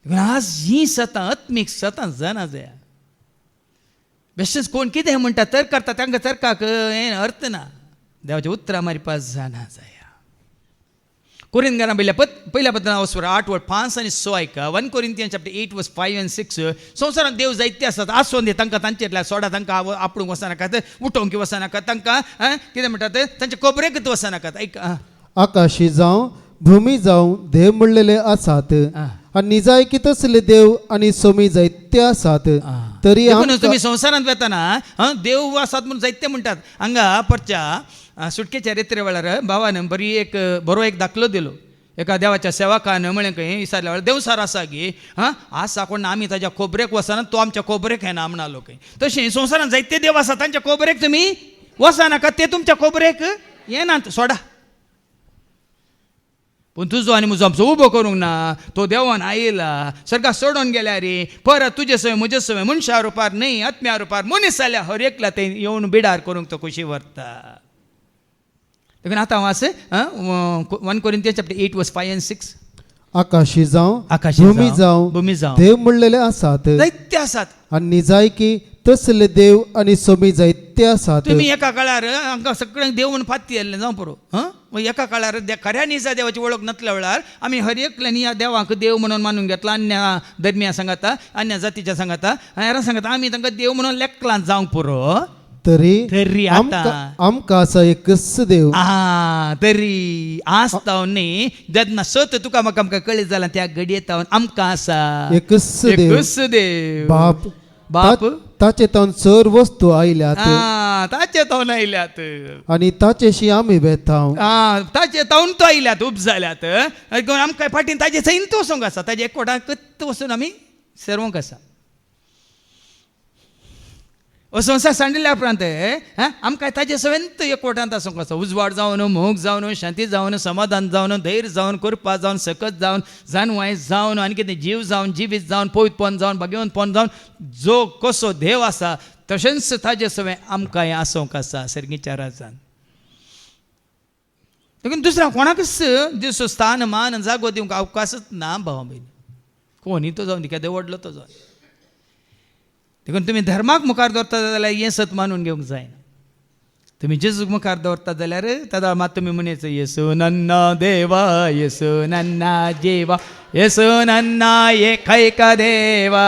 आज ही सतां आत्मीक सतां जाणा जाया. बेश्टेच कोण कितें म्हणटा तर करता तांकां तर्काक हें अर्थ ना. देवाच्या उतरां मारिपास जाणा जाया. कोरिंदकारां पयल्या पत्रां वसवर 8:5 आनी 6 आयका. 1 Corinthians chapter 8 verse 5 and 6. संवसारांत देव जायते आसात, आसून दी तांकां तांचेतल्या सोडा, तांकां आपडूंक वचनाकात, उठोवंक वचनाकात, तांकां कितें म्हणटात तांचे खबरेकच वचनाकात. आयका. आकाशी जावं भूमी जावं देव म्हणलेले आसात आनी निजायकी तसले देव आनी सोमी जायते आसात, तरी देखून तुमी संवसारांत वेतना देव आसात म्हूण जायते म्हणटात. हांगा परच्या सुटकेच्या रेत्रे वेळार भावान बरी एक बरो एक दाखलो दिलो. एका देवाच्या सेवकान म्हळें खंय विचारल्या वेळार देवसार आसा गी, हां आसा कोण, आमी ताज्या खोबरेक वचना, तो आमच्या खोबरेक येना म्हणालो खंय. तशें संवसारांत जायते देव आसा, तांच्या खोबरेक तुमी वचनाका, ते तुमच्या खोबरेक येनात, सोडा. पूण तुजो आनी म्हजो आमचो उबो करूंक ना, तो देवान आयला सर्गा सोडून गेल्या रे, परत तुजे सवय म्हजे सवय मनशा रुपार न्हय आत्म्या रुपार मनीस जाल्या हर एकल्या ते येवन बिडार करूंक तो खुशी व्हरता. देखून आतां हांव आसा 1 Corinthians chapter 8 verse 5 and 6. आकाशी जावं आकाशी भूमी जावं भूमी जावं देव म्हणलेले आसात जायते आसात आनी निजायकी तसले देव आनी सोमी जायते आसात. तुमी एका काळार हांकां सगळ्यांक देव म्हूण फाती येयल्लें जावं पुरो. हां एका काळार खऱ्या निजा देवाची वळख नासल्या वेळार आमी हर एकल्यांनी ह्या देवाक देव म्हणून मानून घेतला. अन्य धर्मिया सांगाता, अन्य जातीच्या सांगाता, हेरां सांगाता, आमी तांकां देव म्हणून लेखलां जावंक पुरो. तरी तरी आतां आमकां आसा एकच देव. आ तरी आसता न्ही जेन्ना सत तुका म्हाका आमकां कळीत जालां त्या घडये तावन आमकां आसा एकच देव एकच देव बाप बाप ताचे तावन सर वस्तू आयल्यात ताचे तावन आयल्यात आनी ताचेशी आमी वेता. ताचे तावन तो आयल्यात उपजाल्यात. आमकां फाटीन ताजे सैन वचूंक आसा, ताजे एकवटाक वचून आमी सर्वंक आसा. हो संवसार सांडिल्ल्या उपरांत आमकां ताजे सवेंत एकवटांत आसूंक आसा. उजवाड जावन, मोग जावन, शांती जावन, समाधान जावन, धैर्य जावन, कृपा जावन, सकत जावन, जानवाय जावन, आनी कितें जीव जावन, जिवीत जावन, पवित्रपण जावन, भाग्यवंतपण जावन, जो कसो देव आसा तशेंच ताजे सवें आमकां हें आसूंक आसा सर्गीच्या राजान. देखून दुसऱ्या कोणाकच दिसो स्थान मान जागो दिवंक अवकाशच ना भावा भयणी. कोणी तो जावन केदो व्हडलो तो जावन. देखून तुमी धर्माक मुखार दवरता जाल्यार हें सत मानून घेवंक जायना. तुमी जेजूक मुखार दवरता जाल्यार तेदा मात तुमी म्हणयाचो येसू नन्ना देवा, येसू नन्ना जेवा, येसू नन्ना एकैक देवा,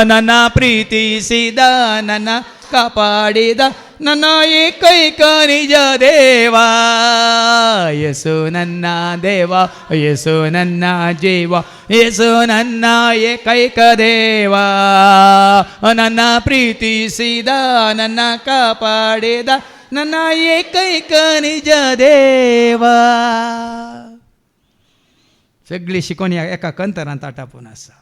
नन्ना प्रितीसिದ ನನ್ನ ಕಾಪಾಡಿದ ನನ್ನ ಏಕೈಕ ನಿಜ ದೇವಾ, ಯೇಸು ನನ್ನ ದೇವ, ಯೇಸು ನನ್ನ ಜೀವ, ಯೇಸು ನನ್ನ ಏಕೈಕ ದೇವ, ನನ್ನ ಪ್ರೀತಿಸಿದ ನನ್ನ ಕಾಪಾಡಿದ ನನ್ನ ಏಕೈಕ ನಿಜ ದೇವ. सगळी शिकोवणी एका कंतरान ताटापून आसा.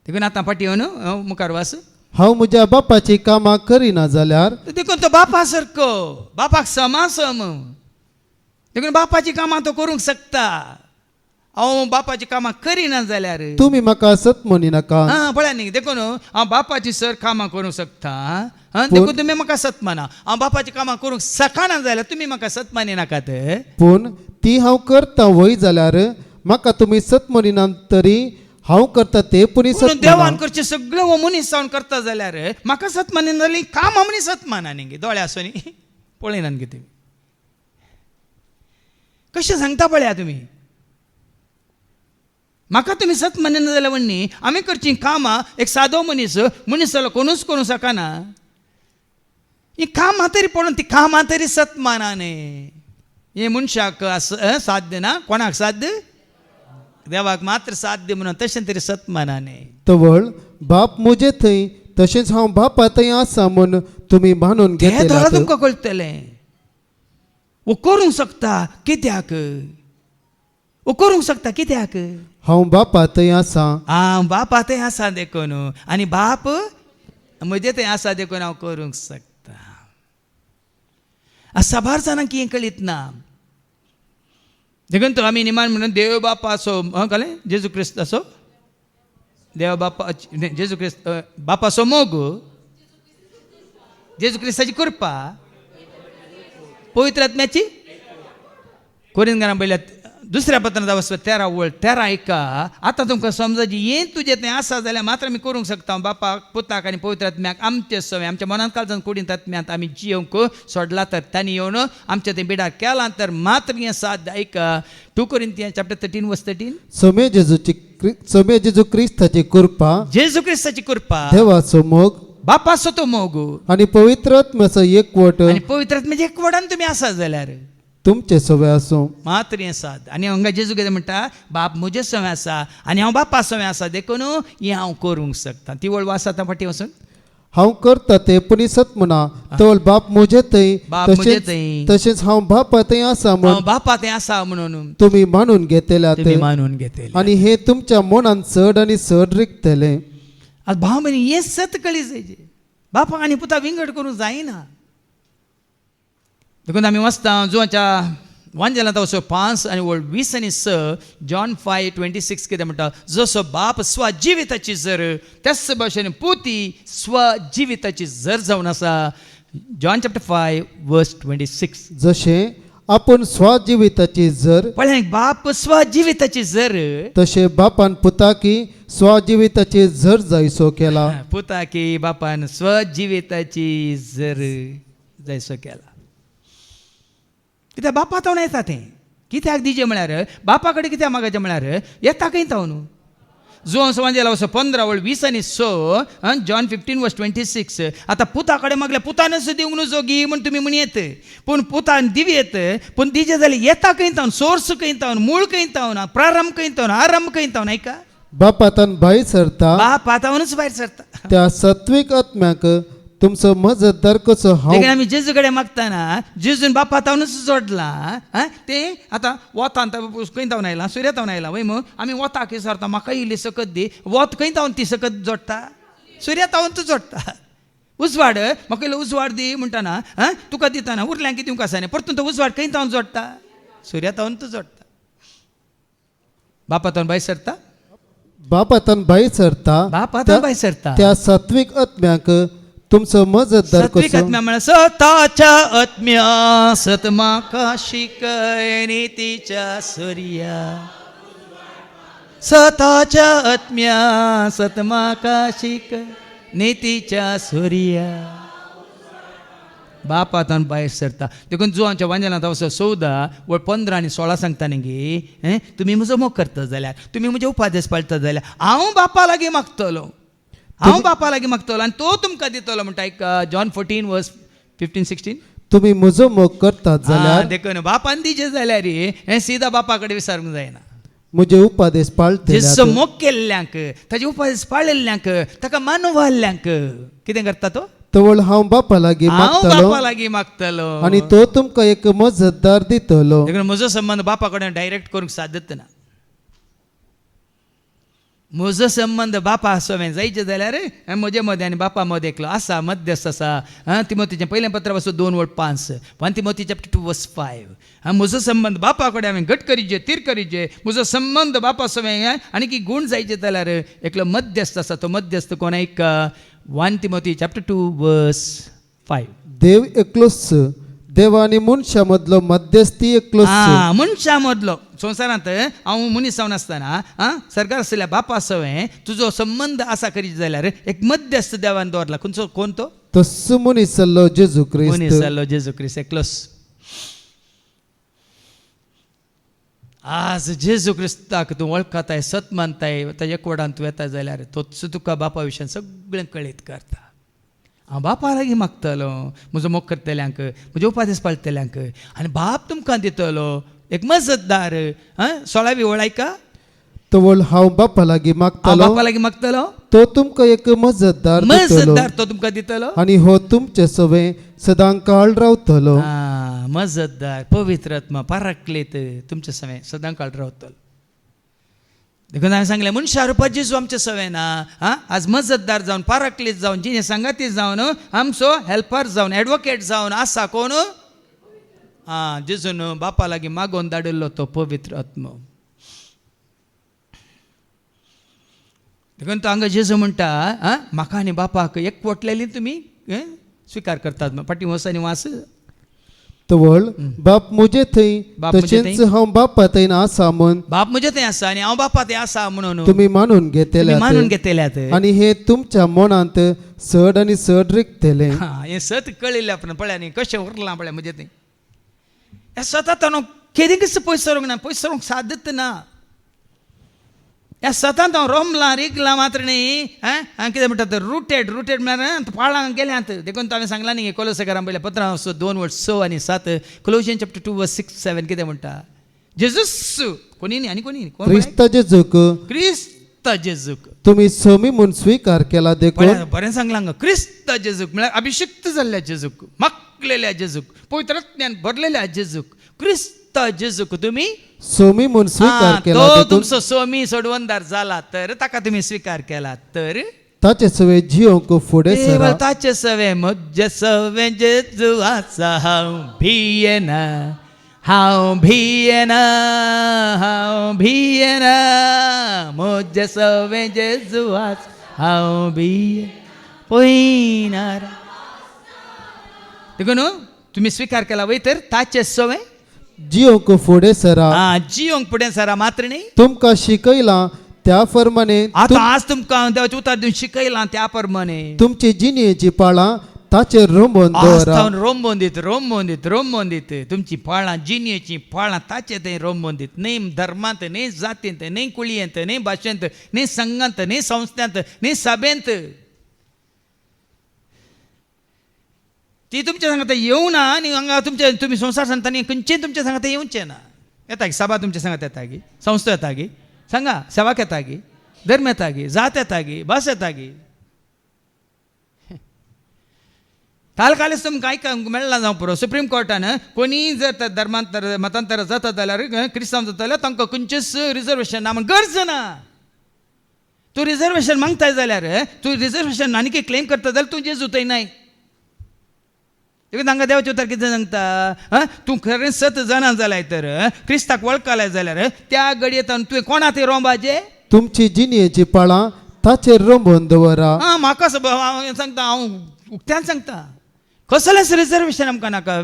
देखून आतां फाटीं येवन मुखार वास. हांव म्हज्या बापाची कामां करिना जाल्यार देखून तो बापा सारको, बापाक समासम. देखून बापाची कामां तो करूंक शकता. हांव बापाची कामां करिना जाल्यार तुमी म्हाका सत म्हणिनाका. आं पळया न्ही, देखून हांव बापाची सर कामां करूंक शकता. आं देखून तुमी म्हाका सत माना. हांव बापाची कामां करूंक शकना जाल्यार तुमी म्हाका सत मानिनाकात. पूण ती हांव करता वय जाल्यार म्हाका तुमी सत म्हणिनात तरी हांव करता ते पुणी सत. देवान करचें सगळें हो मनीस जावन करता जाल्यार म्हाका सत मानिना जाल्यार कामां मनीस सत माना न्ही. दोळे आसून पळयनात गे तुमी कशें सांगता पळया तुमी. म्हाका तुमी सत मानिना जाल्यार म्हणणी आमी करचीं कामां एक सादो मनीस मनीस जाल्यार कोणूच करूंक शकना. ही कामां तरी पळोवन ती कामां तरी सत माना न्ही. हें मनशाक साध्य ना, कोणाक साध्य? देवाक मात्र साध्य म्हणून तशें तरी सत माना न्ही. तवळ बाप म्हजे थंय तशेंच हांव बापा थंय आसा म्हूण तुमी मानून ते दोळा घेतल्यात. तुमकां कळटलें. वो करूंक शकता कित्याक, वो करूंक शकता कित्याक? हांव बापा थंय आसा. आं, बापा थंय आसा देखून, आनी बाप म्हजे थंय आसा देखून हांव करूंक शकता. साबार जाणांक हें कळीत ना. देखून तो आमी निमान म्हणून देव बापाचो कळ्ळें, जेजू क्रिस्ताचो देव बापा, जेजू क्रिस्त बापाचो मोग, जेजू क्रिस्ताची कृपा, पवित्र आत्म्याची. कोरिंदकारां पयल्या दुसऱ्या पत्रांत वचपा 13 वळ 13 एका. आतां तुमकां समजाची हें तुजें तें आसा जाल्यार मात्र आमी करूंक शकता. बापाक, पुताक आनी पवित्र आत्म्याक आमचे सवय आमच्या मनांत काळजान कुडींत आत्म्यांत आमी जियोंक सोडला तर तांणी येवन आमच्या तें बिडार केलां तर मात्र हें साद. आयका 2 कोरिंथियन चॅप्टर 13 वर्स 13. सोमे जेजू क्रिस्ताची कृपा, जेजू क्रिस्ताची कृपा, देवाचो मोग, बापाचो तो मोग आनी पवित्र आत्म्याचो एकवट आनी पवित्र आत्म्याचे एकवटान तुमी आसा जाल्यार तुमचे सवय आसूं. मात्र हें साद. आनी हांगा जेजू कितें म्हणटा, बाप म्हजे सवय आसा आनी हांव बापा सवय आसा देखून हें हांव करूंक शकता. ती वळ वास आतां फाटीं वचून. हांव करता ते पुणी सत म्हणा तोल बाप म्हजे थंय बाप म्हजे थंय. तशेंच हांव बापा थंय आसा म्हूण हांव बापा थंय आसा म्हणून तुमी मानून घेतल्यात तुमी मानून घेतले आनी हे तुमच्या मनान चड आनी चड रिगतले. आतां भाव भयणी हें सत कळी जायचे. बापाक आनी पुता विंगड करूंक जायना. देखून आमी वाचता जुवाच्या वांजेलांत वचो 5 आनी वळ 20 आनी 6, जॉन 5:26 कितें म्हणटा, जसो बाप स्वजिविताची जर त्याच भाशेन पुती स्वजिविताची जर जावन आसा. जॉन चॅप्टर 5 वर्स 26. जशें आपूण स्वजिविताची जर पळय बाप स्वजिविताची जर तशें बापान पुताकी स्वजिविताची जर जायसो केला. पुताकी बापान स्वजिविताची जर जायसो केला. कित्याक बापा तावन येता तें. कित्याक दिजें म्हळ्यार बापा कडेन कित्याक मागचें म्हळ्यार येता खंय तावन. जुवां वांजेला वचो 15 वळ 20 आनी 6, जॉन 15 वर्स 26. आतां पुता कडेन मागल्या पुतानच दिवंक न्हू जोगी म्हूण तुमी म्हणयेत, पूण पुतान दिवयेत, पूण दिजें जाल्यार येता खंय तावन, सोर्स खंय तावन, मूळ खंय तावन, प्रारंभ खंय तावन, आरंभ खंय तावन. आयका बापा तान भायर सरता, बापा तावनच भायर सरता. त्या सत्वीक आत्म्याक तुमचो मजतदार कसो हांव देखून आमी जेजू कडेन मागतना जेजून बापा तावनच जोडला. तें आतां वतान खंय तावन आयलां, सुर्या तावन आयलां वय, मग आमी वताक विचारता म्हाका इल्ली सकत दी, वत खंय तावन ती सकत जोडटा, सुर्या तावन तूं जोडटा. उजवाड म्हाका इल्लो उजवाड दी म्हणटाना तुका दिताना उरल्यांक दिवंक आसा न्ही, परतून तो उजवाड खंय तावन जोडटा, सुर्या तावन तूं जोडटा. बापा तावन भायर सरता, बापा तान भायर सरता, बापा तावन भायर सरता त्या सात्वीक आत्म्याक तुमचो मजतदार सात्विक कसो आत्म्या म्हळ्यार सताच्या आत्म्या सत म्हाका शिकय नितीच्या सुर्या. सताच्या आत्म्या सत म्हाका शिकय नितीच्या सुर्या. बापा तावन भायर सरता. देखून जुवांच्या वांजेलांत वचो 14 वळ 15 आनी 16 सांगता न्ही गे, तुमी म्हजो मोग करता जाल्यार, तुमी म्हजे उपादेश पाळटा जाल्यार हांव बापा लागीं मागतलो, हांव बापा लागीं मागतलो आनी तो तुमकां दितलो म्हणटा. एक जॉन 14 वर्स 15 16. तुमी म्हजो मोग करतात जाल्यार देखून बापान दिजे जाल्यार हें सीधा बापा कडेन विचारूंक जायना. म्हजे उपादेश पाळतले. जेजो मोग केल्ल्यांक, ताजे उपादेश पाळिल्ल्यांक, ताका मानवाल्ल्यांक कितें करता तो, तवळ हांव बापा लागीं हांव मागतलो बापा लागीं मागतलो आनी तो तुमकां एक मजतदार दितलो. देखून म्हजो संबंद बापा कडेन डायरेक्ट करूंक सादत ना. म्हजो संबंद बापा सवें जायचे जाल्यार म्हजे मदें आनी बापा मदें एकलो आसा, मध्यस्थ आसा. तिमोतीचें पयलें पत्र वचून 2 वळ 5, 1 तिमोती चॅप्टर 2 वर्स 5. म्हजो संबंद बापा कडेन हांवें घट करीचे, तीर करीचे. म्हजो संबंद बापा सवें आनी की गूण जायचे जाल्यार एकलो मध्यस्थ आसा. तो मध्यस्थ कोण? एक 1 तिमोती चॅप्टर 2 वर्स 5. देव एकलोच, देव आनी मनशा मदलो मध्यस्थी एकलोच. मनशा मदलो संवसारांत हांव मनीस जावन आसतना सरकार आसल्या बापा सवें तुजो संबंद आसा करीत जाल्यार एक मध्यस्थ देवान दवरला. खंयचो? कोण तो? तस्सो मनीस जाल्लो जेजू क्रिस्त. मनीस जाल्लो जेजू क्रिस्त एकलोच. आज जेजू क्रिस्ताक तूं वळखताय, सत मानताय, ताज्या एकवटान तूं येता जाल्यार तोच तुका बापा विशयान सगळें कळीत करता. हांव बापा लागीं मागतलो म्हजो मोग करतल्यांक, म्हजे उपादेश पाळटल्यांक, आनी बाप तुमकां दितलो एक मजतदार. 16वी वळ आयका. तवळ हांव बापा लागीं हांव मागतलो बापा लागीं मागतलो, तो तुमकां एक मजतदार दितलो मजतदार तो तुमकां दितलो आनी हो तुमचे सवे सदां काळ रावतलो. मजतदार पवित्र आत्मा पाराकलेत तुमचे सवे सदां काळ रावतलो. देखून हांवें सांगलें मनशा रुपात जेजू आमचे सवे ना. आं, आज मजतदार जावन पाराकलेत जावन जिणे सांगाती जावन आमचो हेल्पर जावन एडवोकेट जावन आसा कोण? आं, जेजून बापा लागीं मागोवन धाडिल्लो तो पवित्र आत्मो. देखून तो हांगा जेजू म्हणटा, आं, म्हाका आनी बापाक एकवटलेली तुमी स्विकार करतात. फाटीं वच आनी वास. तवळ बाप म्हजे थंय बाप म्हजे तशेंच हांव बापा थंय आसा म्हूण बाप म्हजे थंय आसा आनी हांव बापा थंय आसा म्हणून तुमी मानून घेतल्यात, मानून घेतल्यात आनी हे तुमच्या मनांत चड आनी चड रिगतलें. हें सत कळिल्लें आपण पळय न्ही कशें उरलां पळय म्हजें थंय. ह्या सतांत हांव केदींकच पयस सरूंक ना, पयस सरूंक सादत ना. ह्या सतांत हांव रोमलां रिगलां मात्र न्ही. आं, कितें म्हणटात रुटेड, रुटेड म्हळ्यार पाळां गेल्यांत. देखून तो हांवें सांगलां न्ही कोलोसेकारां पयल्या पत्रां 2 वर्स 6 आनी 7, क्लोजियन चॅप्टर 2 वर्स 6 7 कितें म्हणटा? जेजूस कोणी न्ही आनी कोणी कोण? क्रिस्ता जेजूक, क्रिस्त जेजूक तुमी समी म्हूण स्विकार केला देखून बरें सांगलां हांगा. क्रिस्त जेजूक म्हळ्यार अभिषिक्त जाल्ल्या जेजूक, मागलेल्या जेजूक, पवित्र आत्म्यान भरलेल्या जेजूक, क्रिस्त जेजूक तुमी सोमी म्हूण स्विकार केला तो देखून तुमचो सोमी सोडवंदार जाला तर ताका तुमी स्विकार केला तर ताचे सवे जियोंक फुडें सरा. ताचे सवे म्हजे सवे जेजू आसा हांव भियेना, हांव भियेना, हांव भियेना, म्हजे सवे जेजू आसा हांव भिये पयनार. देखून तुमी स्विकार केला वय तर ताचे सवे जियोंक फुडें सरा, जियोंक फुडें सरा मात्र न्ही तुमकां शिकयलां त्या प्रमाणे आतां आज तुमकां देवाचें उतर दिवन शिकयलां त्या प्रमाणे तुमची जिणेची पाळां ताचेर रोंबोवन दवरा. रोंबोवन दीत, रोंबोवन दीत, रोंबोवन दीत तुमची पाळां, जिणेची पाळां ताचे थंय रोंबोवन दीत. न्हय धर्मांत, न्हय जातींत, न्हय कुळयेंत, न्हय भाशेंत, न्हय संघांत, न्हय संस्थांत, न्हय सभेंत. ती तुमच्या सांगता येवना आनी हांगा तुमच्या तुमी संवसार सांगता न्ही खंयचें तुमच्या सांगता येवचें ना. येता गी सभा तुमच्या सांगता येता गी, संस्था येता गी, सांगा सेवाक येता गी, धर्म येता गी, जात येता गी, भास येता गी. काल कालच तुमकां आयकूंक मेळ्ळां जावं पुरो, सुप्रीम कोर्टान कोणीय जर धर्मांतर मतांतर जाता जाल्यार क्रिस्तांव जाता जाल्यार तांकां खंयचेच रिजर्वेशन ना म्हण गरज ना. तूं रिजर्वेशन मागताय जाल्यार, तूं रिजर्वेशन आनीक क्लेम करता जाल्यार तूं जेजू थंय नाय. देखून तांकां देवाचें उतर कितें सांगता? आं, तूं खरें सत जाणा जाल्यार तर क्रिस्ताक वळखलाय जाल्यार त्या घडये तुवें कोणा थंय रोंबाचें? तुमची जिणेची पाळां ताचेर रोंबोवन दवरा. आं, म्हाका हांव सांगता, हांव उक्त्यान सांगता, कसलेंच रिजर्वेशन आमकां नाका.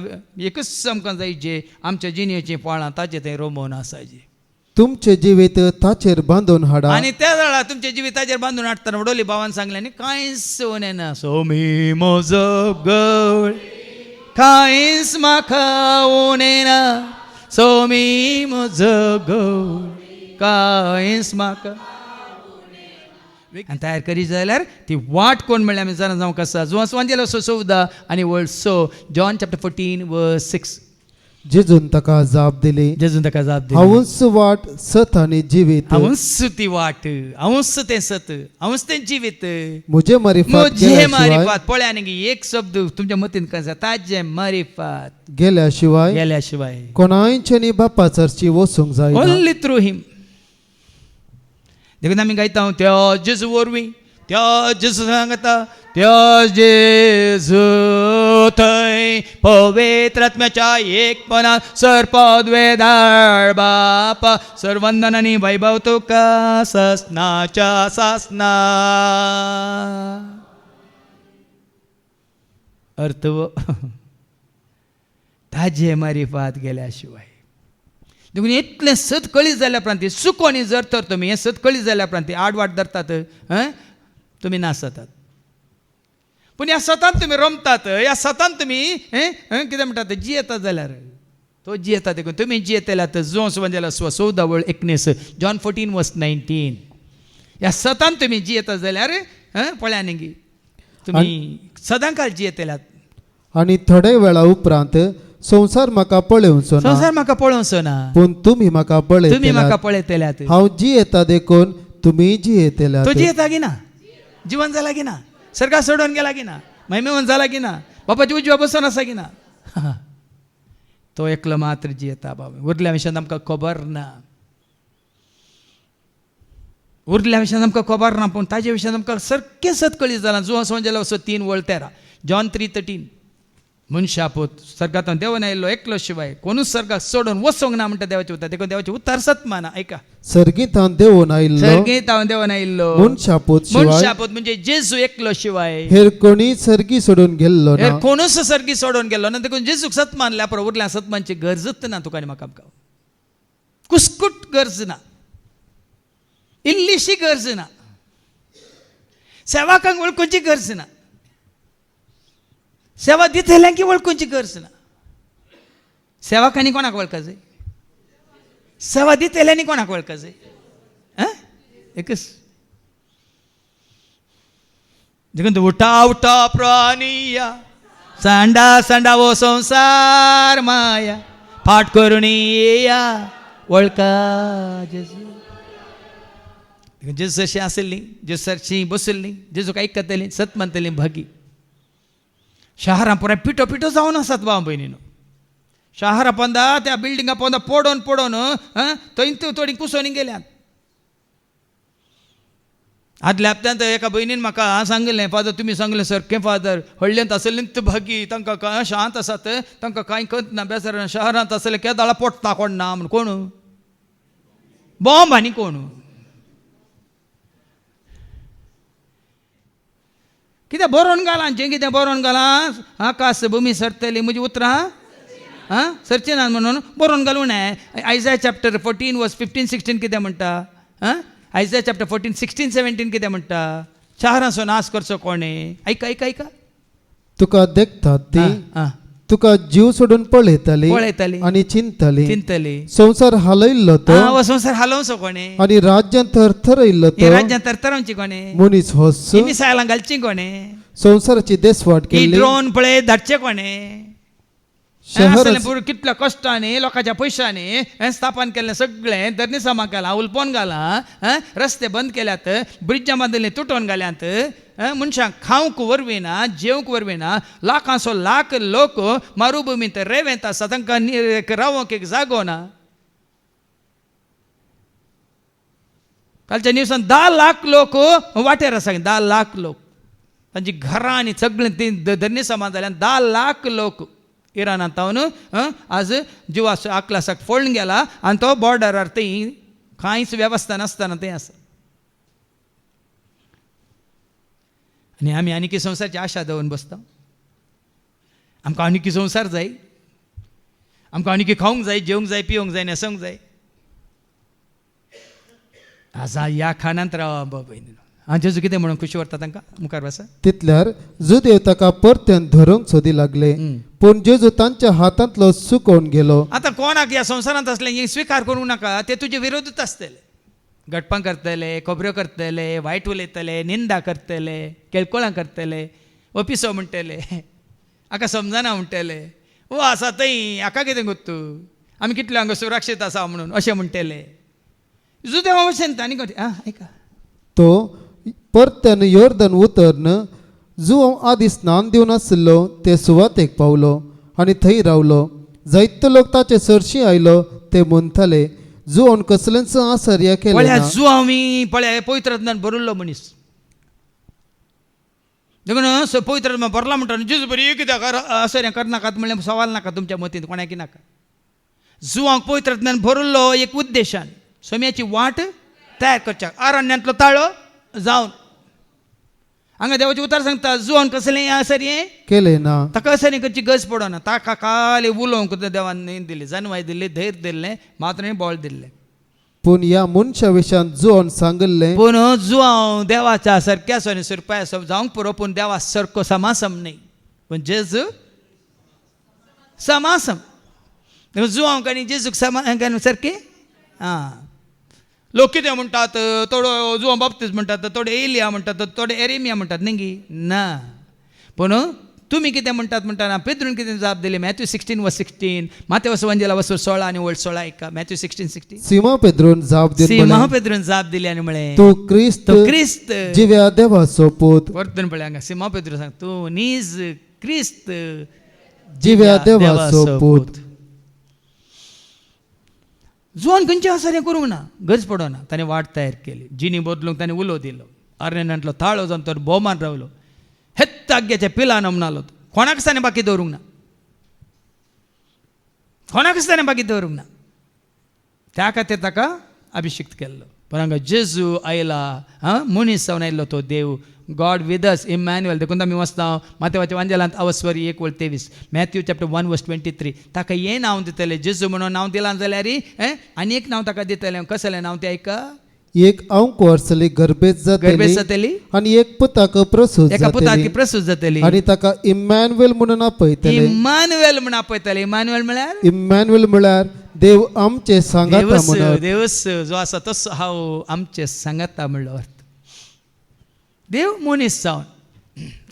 एकूच आमकां जाय जे आमच्या जिणेचीं पाळां ताचे थंय रोंबोवन आसाचे. तुमचें जिवीत ताचेर बांदून हाडा. आनी त्या वेळार तुमच्या जिविताचेर बांदून हाडटना वडोली भावान सांगलें न्ही कांयच उणें ना. सोमी म्हजो गळ कांयच म्हाका उणें ना, सोमी म्हजो गळ कांयच म्हाका. आनी तयार करी जाल्यार ती वाट कोण म्हणल्यार आमी जाणा जावंक आसा. जुवांस वांजेलो 14 आनी वळ 6, जॉन चॅप्टर 14 वर्स 6. जेजून ताका जाप दिली, जेजून ताका जाप दिली, हांवूच वाट सत आनी जीवीत, हांवूच ती वाट, हांवूच तें सत, हांवूच तें जिवीत, म्हजे मारिफात म्हजे गेल्या शिवाय मारिफात. पळया न्ही एक शब्द तुमच्या मतीन काय ताजे मारिफात गेल्या शिवाय गेल्या शिवाय कोणायच्यानी बापा चर्ची वचूंक जायना. ओन्ली थ्रू हिम. देखून आमी गायता त्या जेजू वरवीं, त्या जेजू सांगता, त्या जेजू थंय पवित्र आत्म्याच्या एकपणा सर्पद्वेदाळ बाप सर्वंदन आनी वैभव तुका ससनाच्या सासना. अर्थ ताजे मारिफात गेल्या शिवाय. देखून इतलें सत कळी जाल्या उपरांत सुकोनी जर तर तुमी हें सत कळी जाल्या उपरांत आडवाट धरतात तुमी नासतात. पूण ह्या सतान तुमी रमतात, ह्या सतान तुमी कितें म्हणटात जियेता जाल्यार तो जियेता. देखून तुमी जियेतल्यात जुवांव वांजेला 14 वळ 19, जॉन 14 वर्स 19. ह्या सतान तुमी जियेता जाल्यार पळया न्ही तुमी सदांकाळ जियेतल्यात. आनी थोड्या वेळा उपरांत संवसार म्हाका पळोवचो ना, संवसार म्हाका पळोवचो ना, पूण तुमी म्हाका तुमी म्हाका पळयतल्यात. पळयतल्यात. हांव जियेता देखून तुमी जियेतल्यात. तो जियेता की ना, जिवन जाला की ना, सर्गा सोडून गेला की ना, महिमेवन जाला की ना, बापाची उजव्या बसून आसा की ना. तो एकलो मात्र जियेता बाबा. उरल्या विशयान आमकां खबर ना, उरल्या विशयान आमकां खबर ना, पूण ताजे विशयान आमकां सारकें सत कळीत जालां. जुवां सोंजेलो असो 3:13, जॉन 3:13. मनशा पूत सर्गांत देवन आयिल्लो एकलो शिवाय कोणूच सर्गाक सोडून वचोंक ना म्हणटा देवाचें उतर. देखून देवाचें उतर सत माना. आयका, सर्गींत देवून आयिल्लो सर्गींत हांव देवन आयिल्लो मनशा पूत शिवाय मनशा पूत म्हणजे जेजू एकलो शिवाय हेर कोणी सर्गी सोडून गेल्लो हेर ना. कोणूच सर्गी सोडून गेलो ना. देखून जेजूक सत मानल्या पुरो, उरल्या सत मानची गरजच ना तुका आनी म्हाका. आमकां कुस्कूट गरज ना, इल्लीशी गरज ना, सेवाकांक वळखुची गरज ना, सेवा दितल्यांकी वळखुची गरज ना. सेवाकांनी कोणाक वळखाय, सेवा दितल्यांनी कोणाक वळखाय? एकच देखून उठा उठा प्राणिया, सांडा सांडा वो संसार माया, फाट करून येया वळखा जेजू. जेजू अशी आसली, जेजू सरशी बसली, जेजूक आयकतली, सत मानतली भागी. शहरां पुराय पिठो पिठो जावन आसात भाव भयणीनो. शहरा पोंदा त्या बिल्डिंगा पोंदा पडोन पडोन थंय थोडी कुसोन गेल्यात. आदल्या हप्त्यांत एका भयणीन म्हाका सांगलें, फादर तुमी सांगलें सारकें फादर, व्हडल्यांत आसलें भागी, तांकां कांय शांत आसात, तांकां कांय कत ना, बेजार शहरांत आसलें केदाळा पोटता कोण ना म्हूण. कोण बॉम्ब आनी कोण कितें बरोवन घालां, जें कितें बरोवन घालां, आकाश भुमी सरतली म्हजी उतरां आं सरची ना म्हणून बरोवन घालूं न्हय. आयजा चॅप्टर 14 वर्स 15 16 कितें म्हणटा? आं, आयजा चॅप्टर 14 16 17 कितें म्हणटा? शहरांचो नाश करचो कोणें? आयका आयका आयका. तुका देखतात ती तुका जीव सोडून पळयताली पळयताली आनी चिंतली, चिंतली. संवसार हालयल्लो तो संवसार हालोवचो कोणें आनी राज्यां थरथरयल्लो तो राज्यां थरथरोवची कोणें, मनीस होस मिसायलां घालची कोणें, संवसाराची देसवाट केल्ली ड्रोन पळय धाडचे कोणें. शहर कितल्या कश्टांनी लोकांच्या पयशांनी स्थापन केल्लें सगळें धरणी समा केलां, उलपोवन घालां, रस्ते बंद केल्यात, ब्रिजां बांदिल्लीं तुटोवन घाल्यात, मनशांक खावंक वरवीं ना, जेवंक वरवीं ना, लाखांचो लाख लोक मरुभुमींत रेवेंत आसा, तांकां रावंक एक जागो ना. कालच्या न्यूसान 10 लाख लोक वाटेर आसा, 10 लाख लोक तांची घरां आनी सगळें ती धरणी समा जाल्यान 10 लाख लोक इराणांत तावन आज जिवास आकलासाक फोडून गेला आनी तो बॉर्डरार थंय कांयच वेवस्था नासतना थंय आसा. आनी आमी आनीक संवसाराची आशा दवरून बसता. आमकां आनीक संवसार जाय, आमकां आनीक खावंक जाय, जेवंक जाय, पिवंक जाय, न्हेसोंक जाय. आसा ह्या खाणांत रावा बाबा. आं, जेजू कितें म्हणून खुशी व्हरता तांकां मुखार बसा. तितल्यार जुदेव ताका परत्यान धरूंक सोदी लागले, पूण जेजू तांच्या हातांतलो सुकोवन गेलो. आतां कोणाक ह्या संवसारांत आसलें हें स्विकार करूंक नाका, ते तुजे विरोधूच आसतले, गटपां करतले, खबऱ्यो करतले, वायट उलयतले, निंदा करतले, केळकोळां करतले, ओपिसो म्हणटले, हाका समजना म्हणटले, ओ आसा थंय हाका कितें गोत्तू, आमी कितले हांगा सुरक्षीत आसा म्हणून अशें म्हणटले. जुदेवा भशेन आनी आं आयका. तो परत्यान योर्दन उतरन जुवांव आदी स्नान दिवन आशिल्लो ते सुवातेक पावलो आनी थंय रावलो. जायतो लोक ताचे सरशी आयलो, ते म्हणटाले जुवान कसलेंच आसर्य केलें पळया ना. जुवांव पळया पवित्र आत्म्यान भरिल्लो मनीस, देखून पवित्र आत्मा भरला म्हणटा जेजू बरी कित्याक आसर्य करनाकात म्हणलें सवाल नाका तुमच्या मतींत कोणाकी नाका. जुवांक पवित्र आत्म्यान भरिल्लो एक उद्देशान सोम्याची वाट तयार करच्याक, अरण्यांतलो ताळो जावन हांगा देवाचें उतर सांगता जुवान कसलें आसर्य केलें ना, ताका असरी करची गरज पडना, ताका खाली उलोवंक देवान दिली, जनवाय दिल्ली, धैर्य दिल्लें, मात्र बळ दिल्लें. पूण ह्या मनशा विशयान जुवान सांगिल्लें, पूण जुवांव देवाच्या सारक्या आसो आनी सुरपाय आसो जावंक पुरो, पूण देवा सारको समासम न्ही, पूण जेजू समासम. जुवांक आनी जेजूक समा सारकें. आं, लोक कितें म्हणटात, थोडो जुवां बाप्तीस म्हणटात, थोडे एलिया म्हणटात, थोडे एरेमिया म्हणटात न्ही गी ना, पूण तुमी कितें म्हणटात म्हणटाना पेद्रून कितें जाप दिली? मॅथ्यू 16:16, मातेवस वंजेला वसवर 16 आनी वळ 16 एका. मॅथ्यू 16:16. सिमा पेद्रून जाप दिवन सिमा म्हळें, पेद्रून जाप दिली आनी म्हळें, तूं क्रिस्त, तूं क्रिस्त, जिव्या देवाचो पूत. परतून पळय हांगा सिमा पेद्रू सांग, तूं नीज क्रिस्त, जिव्या देवाचो पूत. जुवान खंयचें आसा हें करूंक ना, गरज पडना. ताणें वाट तयार केली, जिनी बदलूंक ताणें उलो दिलो, अरण्यांतलो ताळो जावन तो भोवमान रावलो, हेत्त आग्याच्या पिलान म्हणालो, कोणाकच ताणें बाकी दवरूंक ना, कोणाकच ताणें बाकी दवरूंक ना. त्या खातीर ताका अभिषिक्त केल्लो. पण हांगा जेजू आयला, आं, मनीस जावन आयल्लो तो देव, गॉड विथ अस, इमॅन्युअल. देखून आमी वाचता मातेवाच्या वांजेलांत अवस्वर 1:23, मॅथ्यू चॅप्टर 1:23. ताका हें नांव दितले, जेजू म्हणून नांव दिलां जाल्यार आनी एक नांव ताका दितलें. कसलें नांव तें आयका? एक अंकुर चली गर्भेत गर्भेत जातली जातली आनी एक पुताक प्रसूत एका पुताक ती जातली प्रसूत जातली आनी ताका इम्मॅन्युएल म्हणून आपयतले. इमानुएल म्हूण आपयतले. इमानुएल म्हळ्यार इम्मॅन्युएल म्हळ्यार देव आमचे सांगाता देवस, म्हणत. देवस जो आसा तसो हांव आमचे सांगाता म्हणलो अर्थ. देव मनीस जावन,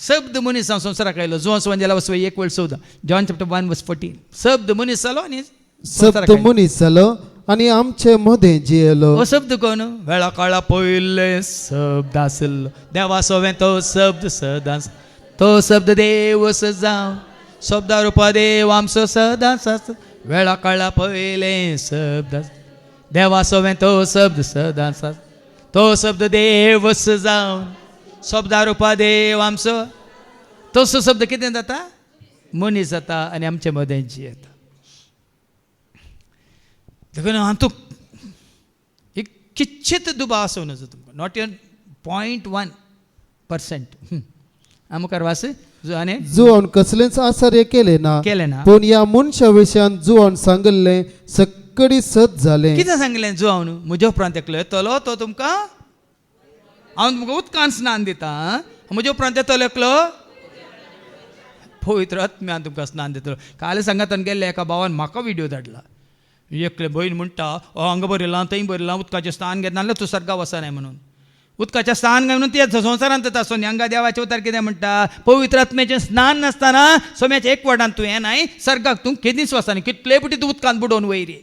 शब्द मनीस जावन संवसाराक आयलो. जुवां सुवांजेला वसव 1:14, जॉन चॅप्टर 1:14. शब्द मनीस जालो आनी संवसाराक शब्द आयलो. मनीस जालो आनी आमचे मदें जियेलो. हो शब्द कोण? वेळा काळा पयले शब्द आसलो देवा सोवें तो शब्द सदांच, तो शब्द देव जावं, शब्दा रुपा देव आमचो सदांच आसा. वेळा काळा पयले शब्द देवा सोवें तो शब्द सदांच आसा, तो शब्द देव जावन, शब्दा रुपा देव आमचो. तसो शब्द कितें जाता? मनीस जाता आनी आमचे मदें जियेता. देखून हातूंत एक किच्छित दुबाव आसूं नजो तुमकां, not even 0.1%. आं, मुखार वास आनी जुवान कसलेंच आश्चर्य केलें ना, केलें ना, पूण ह्या मनशा विशयान जुवान सांगिल्लें सक्कडी सत जालें. कितें सांगलें जुवान? म्हज्या उपरांत एकलो येतलो तो तुमकां, हांव तुमकां उदकान स्नान दितां, म्हज्या उपरांत येतलो एकलो पवित्र आत्म्यान तुमकां स्नान दितलो. काल सांगातान गेल्ले एका भावान म्हाका व्हिडियो धाडला. एकले भयण म्हणटा, हांगा बरयलां थंय बरयलां उदकाचें स्नान घेतना जाल्यार तूं सर्गा वचनाय म्हणून. उदकाचें स्नान घेवन ते संवसारांत येता. सो हांगा देवाचें उतर कितें म्हणटा? पवित्र आत्म्याचें स्नान नासतना सोम्याच्या एक वडान तूं येनाय, सर्गाक तूं केदींच वचना. कितले पटी तूं उदकांत बुडोवन वयर ये,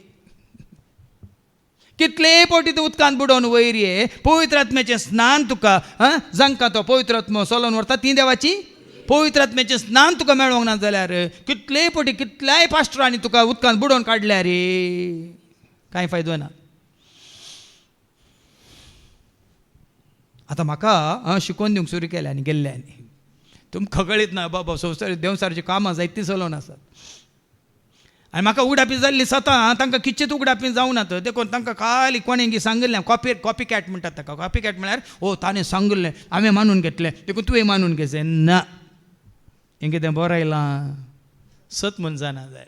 कितले पटी तूं उदकांत बुडोवन वयर ये, पवित्र आत्म्याचें स्नान तुका, आं, जांकां तो पवित्र आत्मो सोलोवन व्हरता ती देवाची पवित्र आत्म्याचें स्नान तुका मेळोंक ना जाल्यार कितलेय पटी कितल्याय पास्टरांनी तुका उदकांत बुडोवन काडल्यार रे कांय फायदो ना. आतां म्हाका शिकोवन दिवंक सुरू केलें आनी गेल्ले आनी तुमकां कळीत ना बाबा, संवसार देंवसाराचीं कामां जायतीं चलोवन आसात आनी म्हाका उगडापी जाल्ली सतां तांकां किच्छेत उगडापी जावना तर देखून तांकां खाली कोणें सांगिल्लें, कॉपी कॅट म्हणटात ताका. कॉपी कॅट म्हळ्यार ओ ताणें सांगिल्लें हांवें मानून घेतलें देखून तुवें मानून घेचें ना. हें कितें बरयलां सत म्हूण जाणा जाय.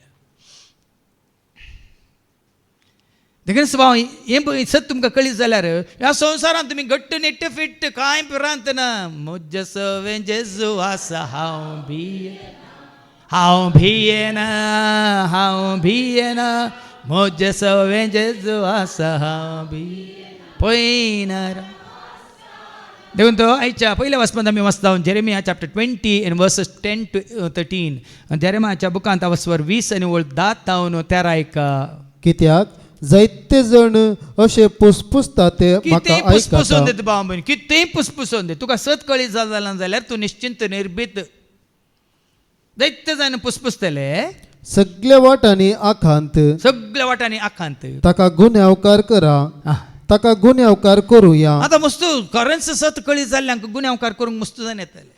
देखून भाव हें सत तुमकां कळीत जाल्यार ह्या संवसारांत तुमी घट्ट निट्ट फिट्ट कांय भिरांत ना. म्हज्या सवें जेजू आसा, हांव भिये, हांव भियेना, हांव भियेना, म्हज्या सवें जेजू आसा, हांव भिये पळयना. देखून तो आयच्या पयल्या वाचपांत आमी वाचता जेरेमिया चॅप्टर 20 आनी वर्सस 10 to 13. जेरेमियाच्या बुकांत वस्वर 20 आनी वळ 10 तावन 13 आयका. कित्याक जायते जण अशे पुसपुसता ते म्हाका कितेंय पुसपुसून आयकता. दे भाव भयण, कितेंय पुसपुसून दे, तुका सत कळीत जालें जाल्यार तूं निश्चिंत निर्भीत. जायते जाण पुसपुसतले सगल्या वाटांनी आखांत, सगल्या वाटांनी आखांत, ताका गुन्यांवकार करा, ताका गुन्यांवकार करुया. आतां मस्तू खरेंच सत कळीत जाल्ल्यांक गुन्यांवकार करूंक मस्तू जाण येतले,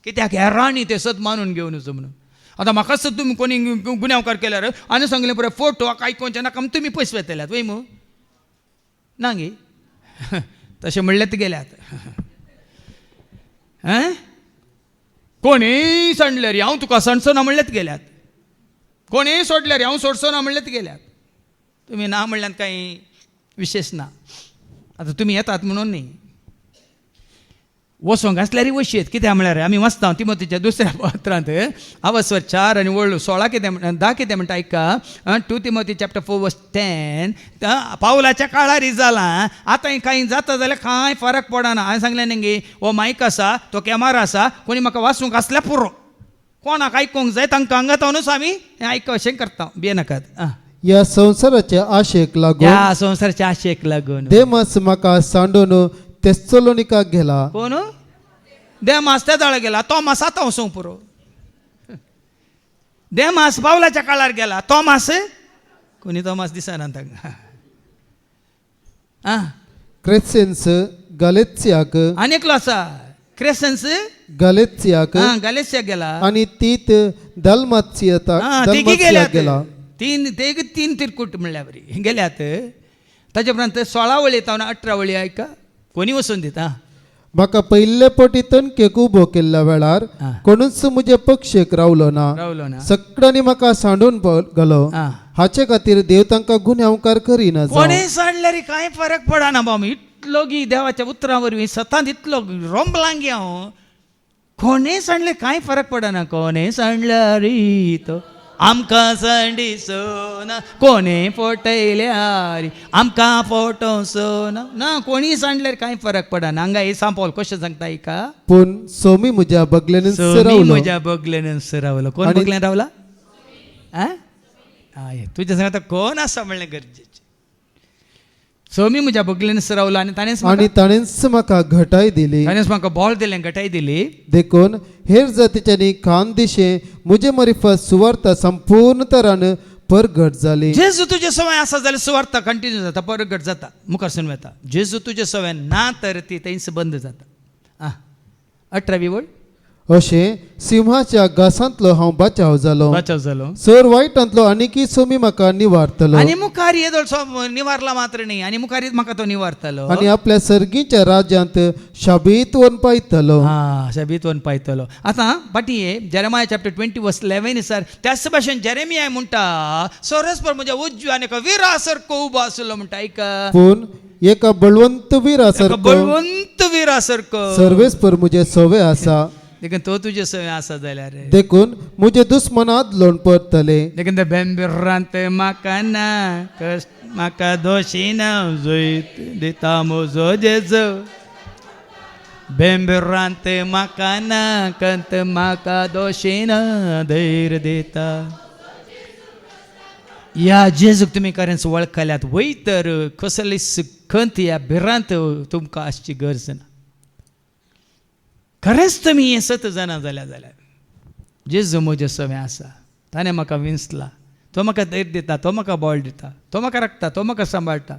कित्याक हेरांनी तें सत मानून घेवन म्हणून. आतां म्हाका सत तुमी कोणी गुन्यांवकार केल्यार आनी सांगलें पळय फोटो आयकोवचें नाका म्हूण तुमी पयस वयतल्यात वय मू ना गे, तशें म्हणलें ते गेल्यात. आं, कोणीय सांडल्यार हांव तुका सांडचो ना म्हणलें गेल्यात, कोणीय सोडल्यार हांव सोडचो ना म्हणलें गेल्यात. तुमी ना म्हणल्यार कांय विशेश ना. आतां तुमी येतात म्हणून न्ही, वसोंक आसल्यारय वशयेत. कित्याक म्हळ्यार आमी वाचता तिमोतीच्या दुसऱ्या पत्रांत आवस्वर 4 आनी वळ 16 कितें 10 कितें म्हणटा आयका. 2 तिमोती चॅप्टर 4 वर्स 10. पावलाच्या काळार जालां, आतां कांय जाता जाल्यार कांय फरक पडना. हांवें सांगलें न्ही, हो मायक आसा, तो कॅमेरा आसा, कोणी म्हाका वाचूंक आसल्यार पुरो, कोणाक आयकूंक जाय तांकां हांगा तावनूच आमी हें आयक अशें करता. भियेनाकात. आं, ह्या संवसाराचे आशेक लागून ह्या संवसाराच्या आशेक लागून देमास म्हाका सांडून तेस्सलोनिकाक गेला. कोण देमास तेदाळ गेला, तोमास आतां वचूंक पुरो. देमास पावलाच्या काळार गेला, तोमास कोणी तोमास दिसना तांकां. आं, क्रेसेन्स गलेत्सियाक आनी एकलो आसा क्रेसन्स गलेत्सियाक आं गलेशियाक गेला आनी तीत दलमात्सियता आं, तिगी दलमात्सियाक गेल्यात गेला. तीन ते तीन तिरकूट म्हणल्यार बरी गेल्यात. ताजे उपरांत 16 वळी तावन 18 वळी आयका कोणी वचून दिता. म्हाका पयले पटी तणकेक उबो केल्ल्या वेळार आं. कोणूच म्हजे पक्षेक रावलो ना, रावलो ना, सगळ्यांनी म्हाका सांडून घालो. आं. हाचे खातीर देव तांकां गुन्यांवकार करिना जावं. कोणें सांडल्यार कांय फरक पडना बाबा. इतलो गी देवाच्या उतरां वरवीं सतांत इतलो रोंबलांगी हांव, कोणें सांडलें कांय फरक पडना. कोणें सांडल्यार तो आमकां सांडिसना, कोणें फटयल्यार आमकां फटोवचो ना. कोणीय सांडल्यार कांय फरक पडना. हांगा हे सांपोल कशें सांगता हाका, पूण सोमी म्हज्या बगलेन सोमी रावलो. म्हज्या बगलेन रावलो. कोण आनी- बगलेन रावला? आं हय, तुज्या सांगता कोण आसा म्हणलें गरजेचें. सोमी म्हज्या बगलेन रावलो आनी ताणेंच आनी ताणेंच म्हाका घटाय दिली. ताणेंच म्हाका बॉल दिलें, घटाय दिली. देखून हेर जातीच्यांनी खान दिशे म्हजे मारिफत सुवार्ता संपूर्ण तरान परगट जाली. जेजू तुजे सवय आसा जाल्यार सुवार्ता कंटिन्यू जाता, परगट जाता, मुखार सून वता. जेजू तुजे सवय ना तर ती थंयच बंद जाता. आं, 18वी वळ. अशें सिंहाच्या घासांतलो हांव बचाव जालो, वाचव जालो सर वायटांतलो आनीकय सोमी म्हाका निवारतलो. आनी मुखार येदोळसो निवारला मात्र न्ही, आनी मुखार म्हाका तो निवारतलो आनी आपल्या सर्गीच्या राज्यांत शाबीत वोन पायतलो. हां, शाबीत वोन पायतलो. आतां फाटीं ये जेरेमाया चॅप्टर 20 वर्स 11 सर. त्याच भाशेन जेरेमिया म्हणटा सोरसपर म्हज्या उजव्या आनी एका विरा सारको उबो आसलो म्हणटा. आयक, पूण एका बळवंत विरा एका सारको बळवंत विरा सारको सर्वेस्पर म्हजे सवे आसा. देखून तो तुजे सवे आसा जाल्यार देखून म्हजे दुस्मन आदलोण परतले. देखून ते बेंबिरांत म्हाका ना कश्ट म्हाका दोशी ना जैत दिता म्हजो जेजू. बेंबिरांत म्हाका ना कंत म्हाका दोशी ना धैर्य दिता. ह्या जेजूक तुमी खरेंच वळखल्यात वय तर कसलीच खंत या भिरांत तुमकां आसची गरज ना. खरेंच तुमी हें सत जाणा जाल्या जाल्यार जेजू म्हजें सवें आसा, ताणें म्हाका विंचला, तो म्हाका धैर्य दिता, तो म्हाका बळ दिता, तो म्हाका राखता, तो म्हाका सांबाळटा.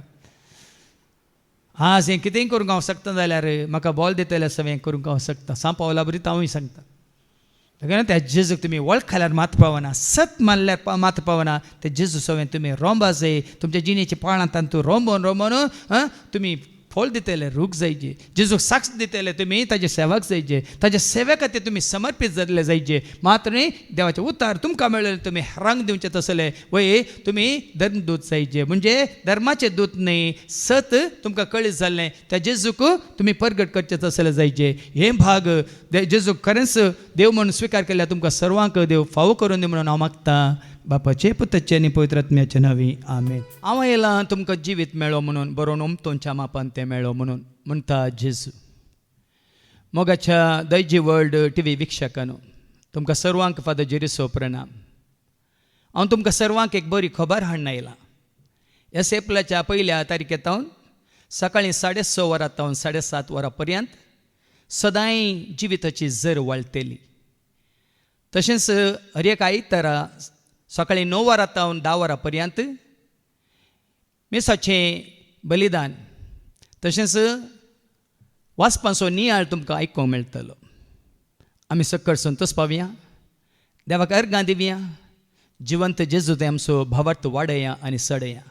आज हें कितेंय करूंक हांव शकता जाल्यार म्हाका बॉल दितलें सवें करूंक हांव शकता. सांपावला बरी हांवूय सांगता. देखून त्या जेजूक तुमी वळखल्यार मात पावना, सत मानल्यार मात पावना. ते जेजू सवें तुमी रोंबा जाय, तुमच्या जिणेच्या पाळां तांतूं रोंबोन रोंबोन तुमी फळ दितले, रूख जायचे, जेजूक साक्ष दितले, तुमी ताजे सेवाक जायचे, ताज्या सेवे खातीर तुमी समर्पीत जाल्ले जायचे. मात्र न्ही देवाचें उतार तुमकां मेळ्ळें तुमी हेरांक दिवचें तसले वय तुमी धर्मदूत जायचे. म्हणजे धर्माचें दूत न्ही, सत तुमकां कळीत जाल्लें त्या जेजूक तुमी परगट करचें तसले जायचे. हे भाग जेजूक खरेंच देव म्हणून स्विकार केल्यार तुमकां सर्वांक देव फावो करून दी म्हणून हांव मागतां. बापाचे पुताचे आनी पवित्र आत्म्याचे नांवी आमेन. हांव आयलां तुमकां जिवीत मेळो म्हणून, बरोवन उमतोंच्या मापान तें मेळो म्हणून म्हणटा जेजू. मोगाच्या दैजी वर्ल्ड टी व्ही वीक्षकांनो, तुमकां सर्वांक फादर जेरीसो प्रणाम. हांव तुमकां सर्वांक एक बरी खबर हाडून आयलां. ह्या एप्रिलाच्या 1 तारखे सकाळीं 6:30 वरां तावन 7:30 वरां पर्यंत सदांय जिविताची जर वाळटली. तशेंच हर एक आयतारा सकाळीं 9 वरां तावन 10 वरां पर्यंत मिसाचें बलिदान तशेंच वाचपाचो नियाळ तुमकां आयकूंक मेळटलो. आमी सक्कड संतोष पावया, देवाक अर्गां दिवया, जिवंत जेजू ते आमचो भावार्थ वाडया आनी चडया.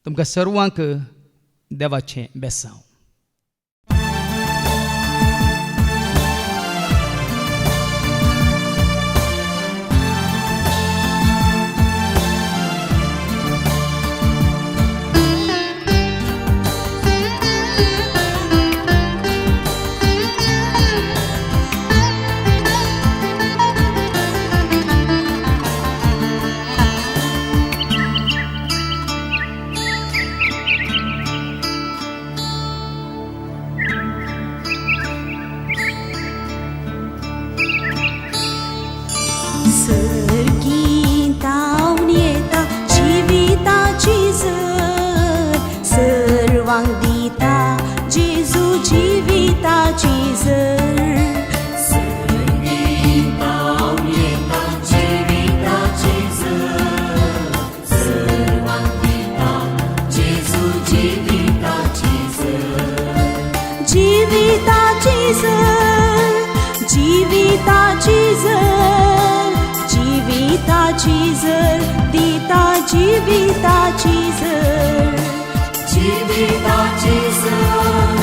तुमकां सर्वांक देवाचें बेसांव. जिविताची जर. संगीता येता जिविताची झर, सर्वांक दिता जेजू जिविताची झर. जिविताची जर, जिविताची जर, जिविताची जर दिता जिविताची जर. जिविताची झर.